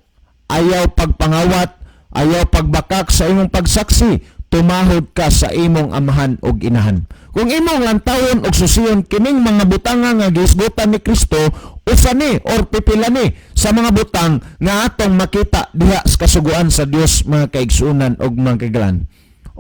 ayaw pagpangawat, ayaw pagbakak sa imong pagsaksi, tumahod ka sa imong amahan ug inahan." Kung imong lantawon og susiyon kining mga butanga nga gihisgutan ni Kristo, usa ni or pipila ni sa mga butang nga atong makita diha sa kasuguan sa Dios, mga kaigsunan ug mga kaiglan.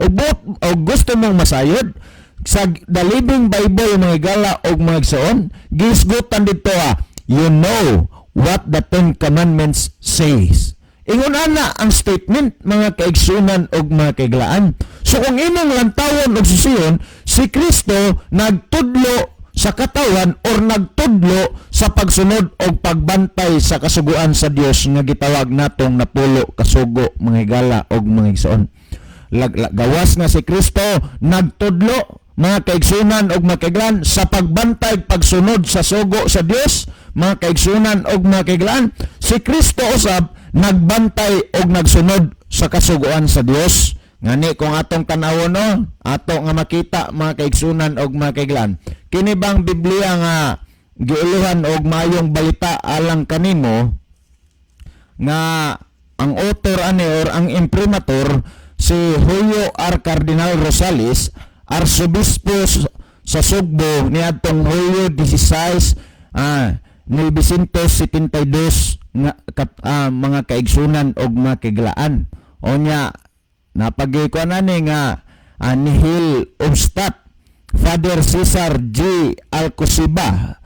O gusto mong masayod sa The Living Bible, mga higala og mga igsoon, gisgutan dito ah, "You know what the Ten Commandments says." Ingon ana ang statement, mga kaigsunan og mga kaiglaan. So kung imong lantawon og susiyon, si Kristo nagtudlo sa katawan or nagtudlo sa pagsunod og pagbantay sa kasuguan sa Dios nga gitawag natong napulo kasugo, mga higala og mga igsoon. Gawas nga si Kristo nagtudlo, mga kaigsunan og mga kaiglaan, sa pagbantay, pagsunod sa sugo sa Dios, mga kaigsunan og mga kaiglaan, si Kristo usab nagbantay og nagsunod sa kasuguan sa Dios. Ngani kung atong tan-awon, no, ato nga makita, mga kaigsunan og mga kaiglaan, kini bang Biblia nga giuluhan og maayong balita alang kanimo, nga ang author ani or ang imprimatur si Julio R. Cardinal Rosales, Arsobispo sa Sugbo niadtong Hulyo 16 1972 nga mga kaigsunan og mga kaiglaan. Onya napagikuan ani nga nihil obstat Father Cesar G. Alcosiba,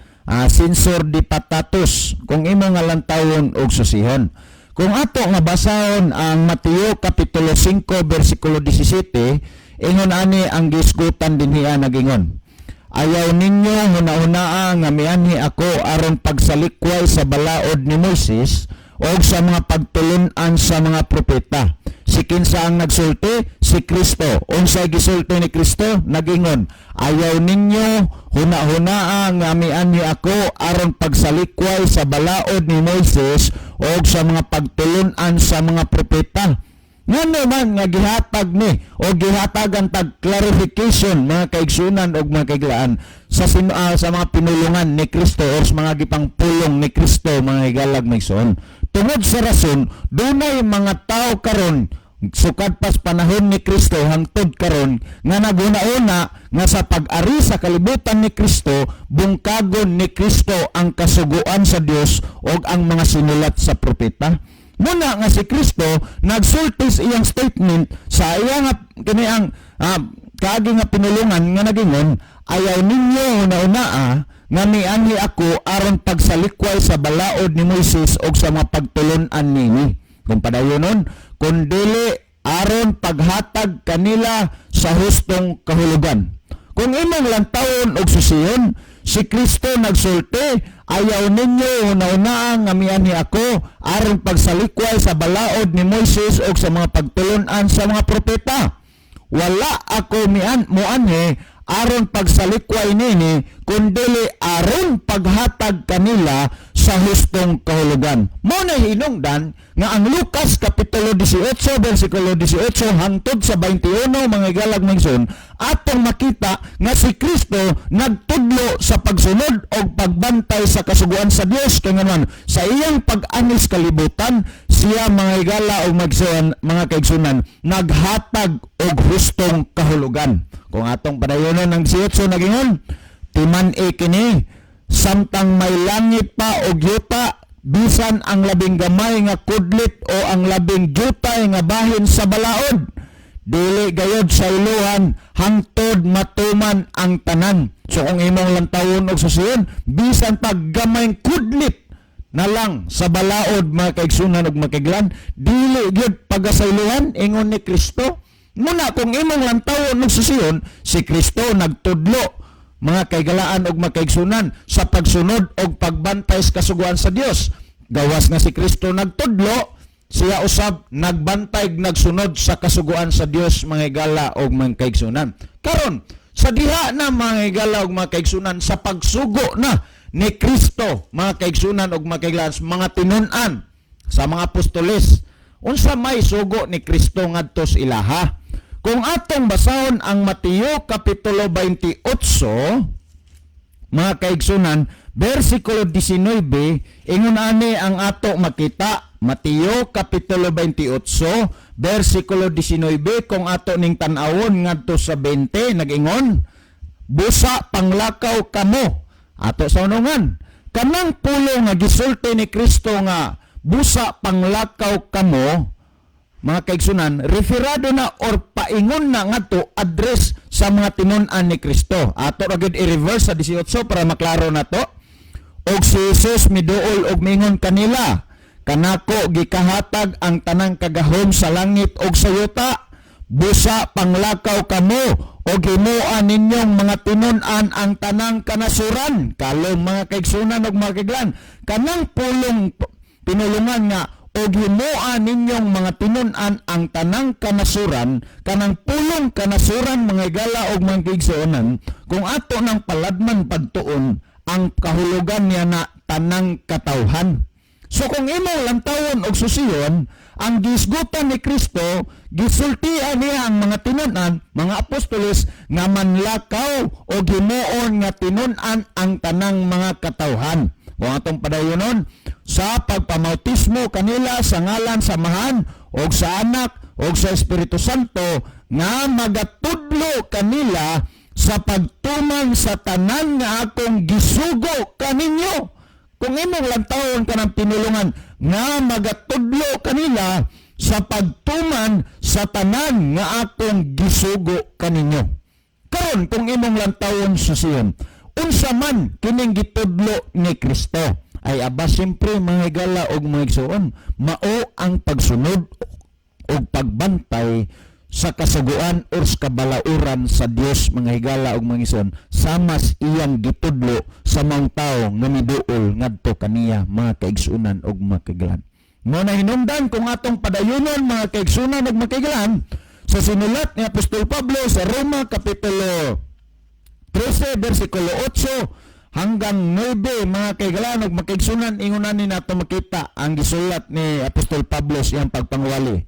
Censor de Patatos, kung imo nga lantawon og susihon. Kung ato nga basahon ang Mateo Kapitulo 5 bersikulo 17, ingon ani ang gisgutan dinhiya, nagingon, "Ayaw ninyo hunahunaa nga mianhi ako aron pagsalikway sa balaod ni Moises o sa mga pagtulun-an sa mga propeta." Si kinsa ang nagsulti? Si Kristo. Unsay gisulti ni Kristo? Nagingon, "Ayaw ninyo hunahunaa nga mianhi ako aron pagsalikway sa balaod ni Moises o sa mga pagtulun-an sa mga propeta." Ngano man nga gihatag ni o gihatagan tag clarification, mga kaigsunan og mga kaiglaan, sa mga pinulungan ni Kristo or sa mga gipangpulong ni Kristo, mga higalag maigsoon? Tungod sa rason, dunay mga tao karon, sukad pas panahon ni Kristo hangtod karon, nga naguna-una nga sa pag-ari sa kalibutan ni Kristo, bungkagon ni Kristo ang kasuguan sa Dios ug ang mga sinulat sa propeta. Muna nga si Kristo nagsulti sa iyang statement sa iya nga kini ang kaagi nga pinulungan nga nagingon, "Ayaw ninyo una-unaa nga mianhi ako aron pagsalikway sa balaod ni Moises og sa mga pagtulun-an nini." Kung padayonon, "Kundili aron paghatag kanila sa hustong kahulugan." Kung imong lantawon og susiyon, si Kristo nagsulti, "Ayaw ninyo una-unaa nga mianhi ako aron pagsalikway sa balaod ni Moises og sa mga pagtulun-an sa mga propeta. Wala ako mian muanhi aron pagsalikway nini, kundili aron paghatag kanila sa hustong kahulugan." Mo na hinungdan nga ang Lucas Kapitulo 18 bersikulo 18 hangtod sa 21, mga galag mingson, atong makita nga si Kristo nagtudlo sa pagsunod o pagbantay sa kasuguan sa Dios, kay nganong sa iyang pag-anis kalibutan siya, mga higala o magsuan, mga kaigsunan, naghatag og hustong kahulugan. Kung atong padayonon ang 18, nagingon, "Timan-i kini, samtang may langit pa og yuta, bisan ang labing gamay nga kudlit o ang labing jutay nga bahin sa balaod, dili gayod saylohan hangtod matuman ang tanan." So kung imong lantawon og susiyon, bisan pag gamay kudlit na lang sa balaod, mga kaigsunan ug mga, dili gyud pagasaylohan, ingon ni Kristo. Muna kung imong lantawon og susiyon, si Kristo nagtudlo, mga kaigalaan ug mga kaigsunan, sa pagsunod og pagbantay sa kasuguan sa Dios. Gawas nga si Kristo nagtudlo, siya usab nagbantay, nagsunod sa kasuguan sa Dios, mga higala ug mga kaigsunan. Karon sa diha na, mga higala ug mga kaigsunan, sa pagsugo na ni Kristo, mga kaigsunan ug mga kaiglaan, mga tinun-an sa mga apostoles, unsa may sugo ni Kristo ngadto sa ilaha? Kung atong basahon ang Mateo Kapitulo 28, mga kaigsunan, versikulo 19, ingon ani ang ato makita. Mateo Kapitulo 28, versikulo 19, kung ato ning tan-awon ngadto sa 20, nagingon, "Busa panglakaw kamo." Ato sa unungan. Kanang pulong nga gisulti ni Kristo nga "busa panglakaw kamo", mga kaigsunan, referado na or paingon na ngadto address sa mga tinun-an ni Kristo. Ato ra gyud i-reverse sa 18 para maklaro na to. "Og si Jesus miduol og mingon kanila, 'Kanako gikahatag ang tanang kagahom sa langit ug sa yuta. Busa panglakaw kamo og himoa ninyong mga tinun-an ang tanang kanasuran.'" Kalong, mga kaigsunan ug mga kaiglan, kanang pulong pinulungan nga "og himoa ninyong mga tinun-an ang tanang kanasuran", kanang pulong "kanasuran", mga higala og mga kaigsuonan, kung ato ng paladman pagtuon, ang kahulugan niya na tanang katawhan. So kung imong lantawon og susiyon, ang gisgutan ni Kristo, gisultian niya ang mga tinun-an, mga apostoles, nga manlakaw og himuon nga tinun-an ang tanang mga katawhan. Kung atong padayonon, "sa pagpamautismo kanila sa ngalan sa Amahan og sa Anak ug sa Espiritu Santo nga magatudlo kanila sa pagtuman sa tanan nga akong gisugo kaninyo. Kung imong lantawon kanang pinulungan nga magatudlo kanila sa pagtuman sa tanan nga akong gisugo kaninyo. Karon, kung imong lantawon susiyon, unsa man kining gitudlo ni Kristo? Ay aba, siyempre, mga higala og mga igsoon, mao ang pagsunod og pagbantay sa kasuguan or sa kabalauran sa Dios, mga higala og mga igsoon, samas iyang gitudlo sa mga tawo nga miduol ngadto kaniya, mga kaigsunan og mga kaigalan. Mo na hinungdan, kung atong padayunon, mga kaigsunan og mga kaigalan, sa sinulat ni Apostol Pablo sa Roma kapitulo 13 versikulo 8 hanggang 9, mga kaigalan ug mga kaigsunan, ingon ni nato makita ang gisulat ni Apostol Pablo sa iyang pagpangwali.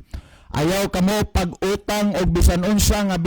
"Ayaw kamo pag-utang og bisan unsa nga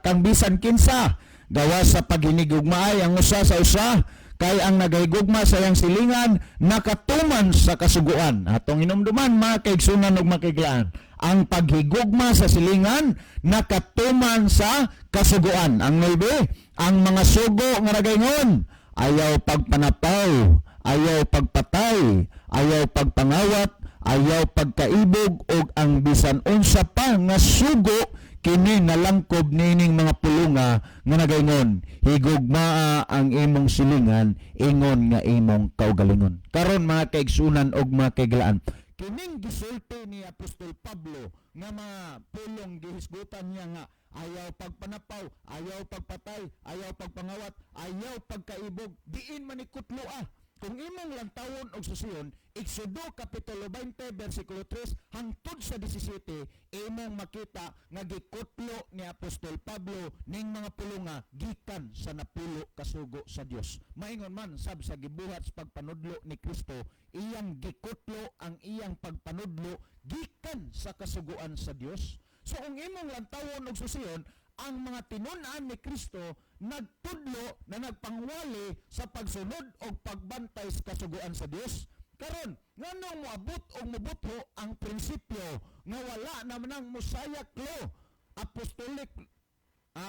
kang bisan kinsa, gawas sa paghinigugmaay ang usa sa usa, kay ang nagahigugma sa iyang silingan nakatuman sa kasuguan." Atong hinumduman, mga kaigsunan ug mga kaiglaan, ang paghigugma sa silingan nakatuman sa kasuguan. Ang 9, ang mga sugo nga nagaingon, ayaw pagpanapaw, ayaw pagpatay, ayaw pagpangawat, ayaw pagkaibog, ug ang bisan unsa pa nga sugo, kini nalangkob nining mga pulunga nga nagaingon, "Higugmaa ang imong silingan ingon nga imong kaugalingon." Karon, mga kaigsunan og mga kaiglaan, kining gisulti ni Apostol Pablo nga mga pulong, gihisgutan niya nga ayaw pagpanapaw, ayaw pagpatay, ayaw pagpangawat, ayaw pagkaibog, diin man ikutlo ah. Kung imong lantawon og susiyon, Exodo kapitulo 20 versikulo 3 hangtod sa 17, imong makita nga gikutlo ni Apostol Pablo ning mga pulunga gikan sa napulo kasugo sa Dios. Maingon man sab sa gibuhat sa pagpanudlo ni Kristo, iyang gikutlo ang iyang pagpanudlo gikan sa kasuguan sa Dios. So kung imong lantawon og susiyon, ang mga tinun-an ni Kristo nagtudlo na nagpangwali sa pagsunod og pagbantay sa kasuguan sa Dios. Karon, nganong moabot og mobutho ang prinsipyo nga wala naman ang Mosaic law, apostolic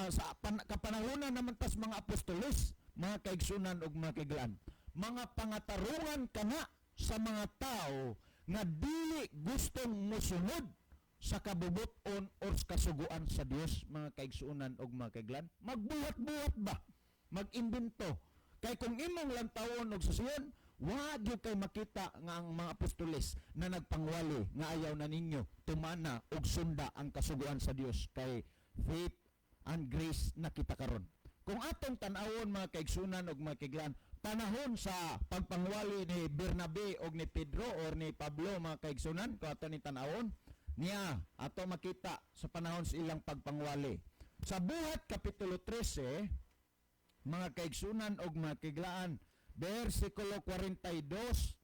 sa kapanahonan naman tas mga apostoles, mga kaigsunan og mga kaiglaan? Mga pangatarungan kana sa mga tao nga dili gustong mosunod sa kabubuton or sa kasuguan sa Dios, mga kaigsuonan og mga kaiglan. Magbuhat-buhat ba, mag-imbento. Kay kung imong lantawon og susiyon, wa gyud kay makita nga ang mga apostoles na nagpangwali nga ayaw na ninyo tumana og sunda ang kasuguan sa Dios kay faith and grace na kita karon. Kung atong tan-awon, mga kaigsunan og mga kaiglan, panahon sa pagpangwali ni Bernabe og ni Pedro or ni Pablo, mga kaigsunan, kung ato ni tan-awon niya, ato makita sa panahon sa ilang pagpangwali. Sa Buhat kapitulo 13, mga kaigsunan og mga kaiglaan, versikulo 42.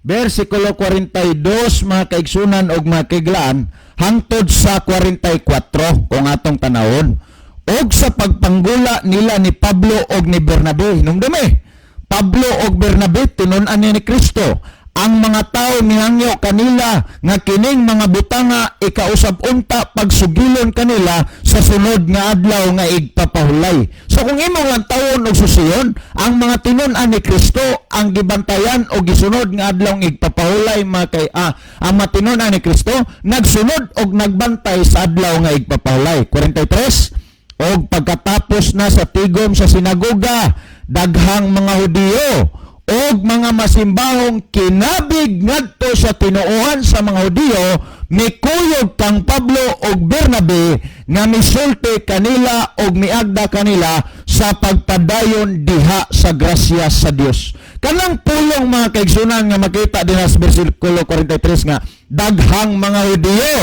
Versikulo 42, mga kaigsunan og mga kaiglaan, hangtod sa 44, kung atong tanawon. Og sa pagpanggula nila ni Pablo og ni Bernabe, hinumdumi, Pablo og Bernabe tinun-an ni Kristo. Ang mga tao mihangyo kanila nga kining mga butanga ikausab unta pagsugilon kanila sa sunod nga adlaw nga igpapahulay. So kung imong lantawon og susiyon, ang mga tinun-an ni Kristo ang gibantayan o gisunod nga adlaw nga igpapahulay, mga kay ang mga tinun-an ni Kristo nagsunod og nagbantay sa adlaw nga igpapahulay. 43. Og pagkatapos na sa tigom sa sinagoga, daghang mga Hudiyo og mga masimbahong kinabig ngadto sa tinuohan sa mga Hudiyo mikuyog kang Pablo og Bernabe nga misulti kanila og miagda kanila sa pagpadayon diha sa grasya sa Dios. Kanang pulong, mga kaigsunan, nga makita dinha sa bersikulo 43 nga daghang mga Hudiyo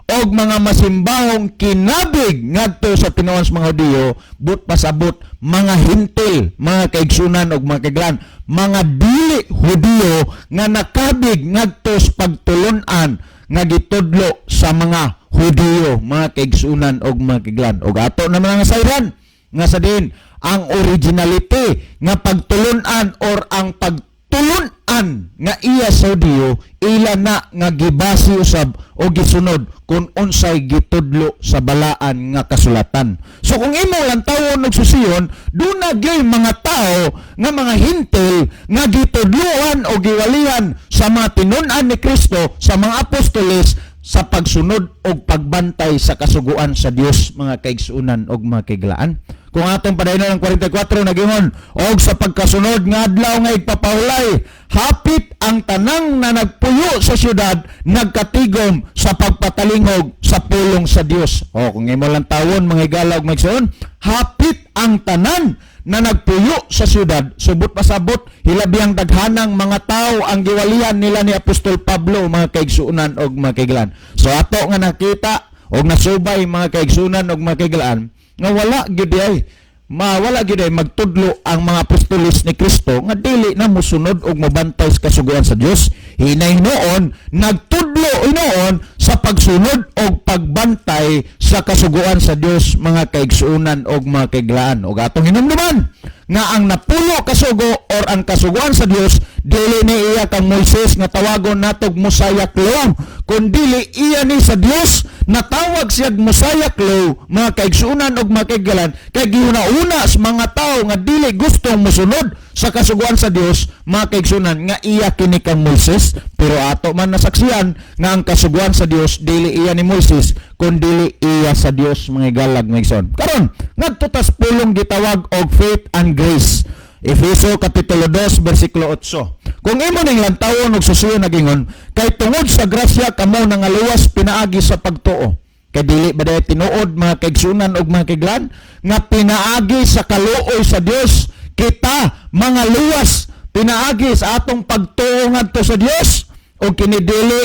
og mga masimbahong kinabig ngadto sa tinuohan sa mga Hudiyo, but pasabot mga Hentil, mga kaigsunan og mga kaiglan, mga dili Hudiyo nga nakabig ngadto sa pagtulun-an nga gitudlo sa mga Hudiyo, mga kaigsunan og mga kaiglan. Og ato naman ang sayran nga sa din ang originality nga pagtulun-an or ang pagtulun tinun-an nga iya sa Hudiyo, ila na nga gibasi usab o gisunod kung unsay gitudlo sa balaan nga kasulatan. So kung imo lantawon og susiyon, duna gyud mga tao nga mga Hentil nga gitudloan o giwalihan sa mga tinun-an ni Kristo, sa mga apostoles, sa pagsunod og pagbantay sa kasuguan sa Dios, mga kaigsuonan og mga kaiglaan. Kung atong padayon ng 44, nagingon, "Og sa pagkasunod nga adlaw nga igpapahulay, hapit ang tanang na nagpuyo sa syudad nagkatigom sa pagpatalingog sa pulong sa Dios." O kung imo lantawon, mga higala ug mga, hapit ang tanan na nagpuyo sa syudad, subot pasabot, hilabihang daghanang mga tao ang giwalihan nila ni Apostol Pablo, mga kaigsuonan og mga kaiglaan. So ato nga nakita og nasubay, mga kaigsuonan og mga kaiglaan, nga wala gyud ay mawala gyud ay magtudlo ang mga apostoles ni Kristo nga dili na mosunod og mobantay sa kasuguan sa Dios. Hinay noon nagtudlo hinuon sa pagsunod og pagbantay sa kasuguan sa Dios, mga kaigsuonan og mga kaiglaan. Og atong hinumduman nga ang napulo kasugo or ang kasuguan sa Dios, dili ni iya kang Moises nga tawagon natog Mosaic Law, kun dili iya ni sa Dios. Natawag siya Mosaic Law, mga kaigsuonan og mga kaiglaan, kay gihuna-una sa mga tao nga dili gustong mosunod sa kasuguan sa Dios, mga kaigsuonan, nga iya kini kang Moises. Pero ato man nasaksihan nga ang kasuguan sa Dios dili iya ni Moises, kun dili iya sa Dios, mga higalag mga igsoon. Karon, ngadto tas pulong gitawag og faith and grace. Efeso kapitulo 2 bersikulo 8. Kung imo ning lantawon og susiyon, nagingon, "Kay tungod sa grasya kamo nangaluwas pinaagi sa pagtuo." Kay dili ba diay tinuod, mga kaigsuonan og mga kaiglaan, nga pinaagi sa kaluoy sa Dios kita mga luwas pinaagi sa atong pagtuo ngadto sa Dios? "O kini dili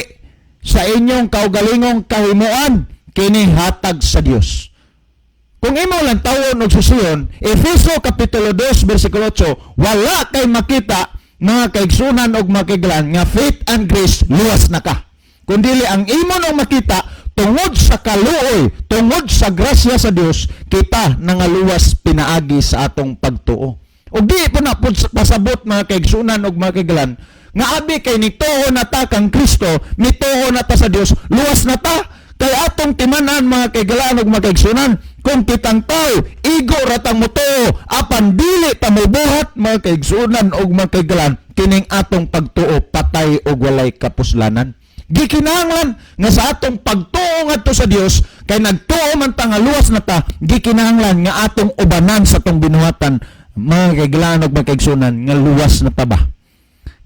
sa inyong kaugalingong kahimuan, kini hatag sa Dios." Kung imo lantawon og susiyon, Efeso kapitulo 2 bersikulo 8, wala kay makita, mga kaigsuonan og mga kaiglaan, nga faith and grace luwas na ka. Kundili ang imo nang makita, tungod sa kaluoy, tungod sa grasya sa Dios, kita nangaluwas pinaagi sa atong pagtuo. Ug di po na pud pasabot, mga kaigsuonan og mga kaiglaan, nga abi kay nituo na ta kang Kristo, nituo na ta sa Dios, luwas na ta. Kay atong timan-an, mga kaigalaan ug mga kaigsuonan, kung kitang tao, igo ratang motuo, apan dili ta mobuhat, mga kaigsuonan ug mga kaigalaan, kining atong pagtuo patay ug walay kapuslanan. Gikinahanglan nga sa atong pagtuo ngadto sa Dios, kay nagtuo man ta nga luwas na ta, gikinahanglan nga atong ubanan sa atong binuhatan, mga kaigalaan ug mga kaigsuonan, nga luwas na ta ba.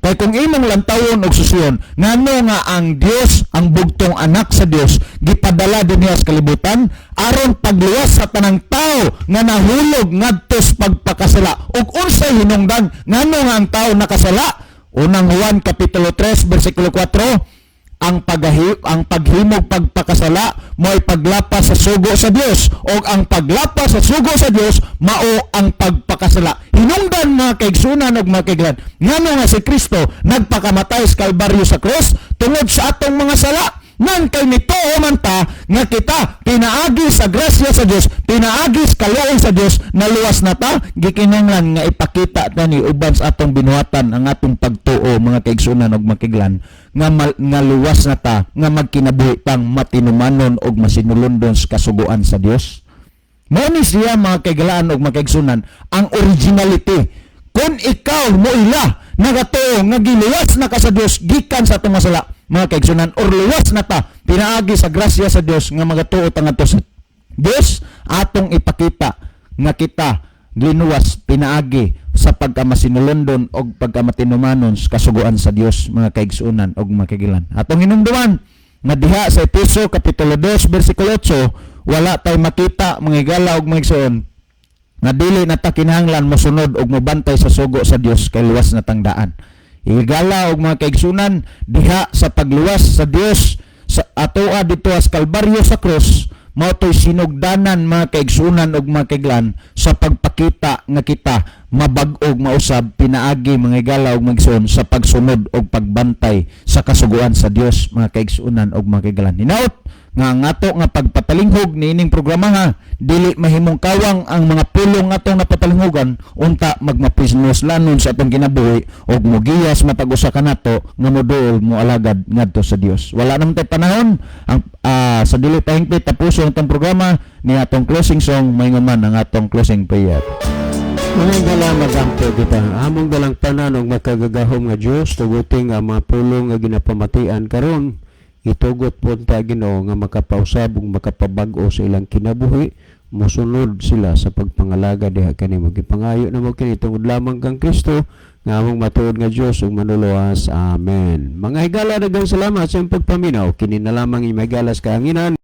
Kay kung imong lantawon og susiyon, ngano nga ang Dios, ang bugtong anak sa Dios, gipadala dinhi sa kalibutan aron pagluwas sa tanang tao nga nahulog ngadto sa pagpakasala? Ug unsay hinungdan ngano nga ang tao nakasala? Unang Juan kapitulo 3 bersikulo 4, ang paghimog pagpakasala mo'y paglapas sa sugo sa Dios, ug ang paglapas sa sugo sa Dios mao ang pagpakasala. Hinungdan, mga kaigsuonan ug mga kaiglaan, ngano nga si Kristo nagpakamatay sa Kalbaryo, sa krus, tungod sa atong mga sala. Nan kay mituo man ta nga kita pinaagi sa grasya sa Dios, pinaagi sa kaluoy sa Dios, naluwas na ta, gikinahanglan nga ipakita tani uban sa atong binuhatan ang atong pagtuo, mga kaigsuonan ug mga kaiglaan, nga luwas na ta, nga magkinabuhi tang matinumanon og masinulondon sa kasuguan sa Dios. Mao ni siya, mga kaigalaan ug mga kaigsuonan, ang originality. Kung ikaw mo ila nagatuo nga giluwas na ka sa Dios gikan sa atong masala, mga kaigsuonan, or luwas na ta pinaagi sa grasya sa Dios, nga magatuo ta ngadto sa Dios, atong ipakita nga kita giluwas pinaagi sa pagkamasinulondon og pagkamatinumanon sa kasuguan sa Dios, mga kaigsuonan og mga kaiglaan. Atong hinumduman nga diha sa Efeso kapitulo 2 bersikulo 8, wala tay makita, mga higala og mga igsoon, nga dili na ta kinahanglan mosunod og mobantay sa sugo sa Dios kay luwas na tang daan. Higala og mga kaigsuonan, diha sa pagluwas sa Dios sa atoa didto sa Kalbaryo, sa krus, mao to'y sinugdanan, mga kaigsuonan og mga kaiglaan, sa pagpakita nga kita mabag-og mausab pinaagi, mga higala og mga igsoon, sa pagsunod og pagbantay sa kasuguan sa Dios, mga kaigsuonan og mga kaiglaan. Hinaot Nga ang ato nga pagpatalinghog niining programa ha, dili mahimong kawang ang mga pulong atong napatalinghogan, unta magmapisnoslanon sa atong kinabuhi ug mogiya sa matag usa kanato nga moduol, moalagad ngadto sa Dios. Wala naman tay panahon ang sa dili pa hingpit tapuson atong programa ni atong closing song, maingon man ang atong closing prayer. Mga higala, magampo kita. Among dalangpanan og makagagahom nga Dios, tuguti nga mga pulong nga ginapamatian karon, itugot po ta, Ginoo, nga makapausab ug makapabag-o sa ilang kinabuhi, mosunod sila sa pagpangalaga diha kanimo. Gipangayo namo kini tungod lamang kang Kristo nga among matuod nga Dios ug Manluluwas. Amen. Mga higala, daghang salamat sa inyong pagpaminaw. Kini na lamang inyong mga higala sa kahanginan.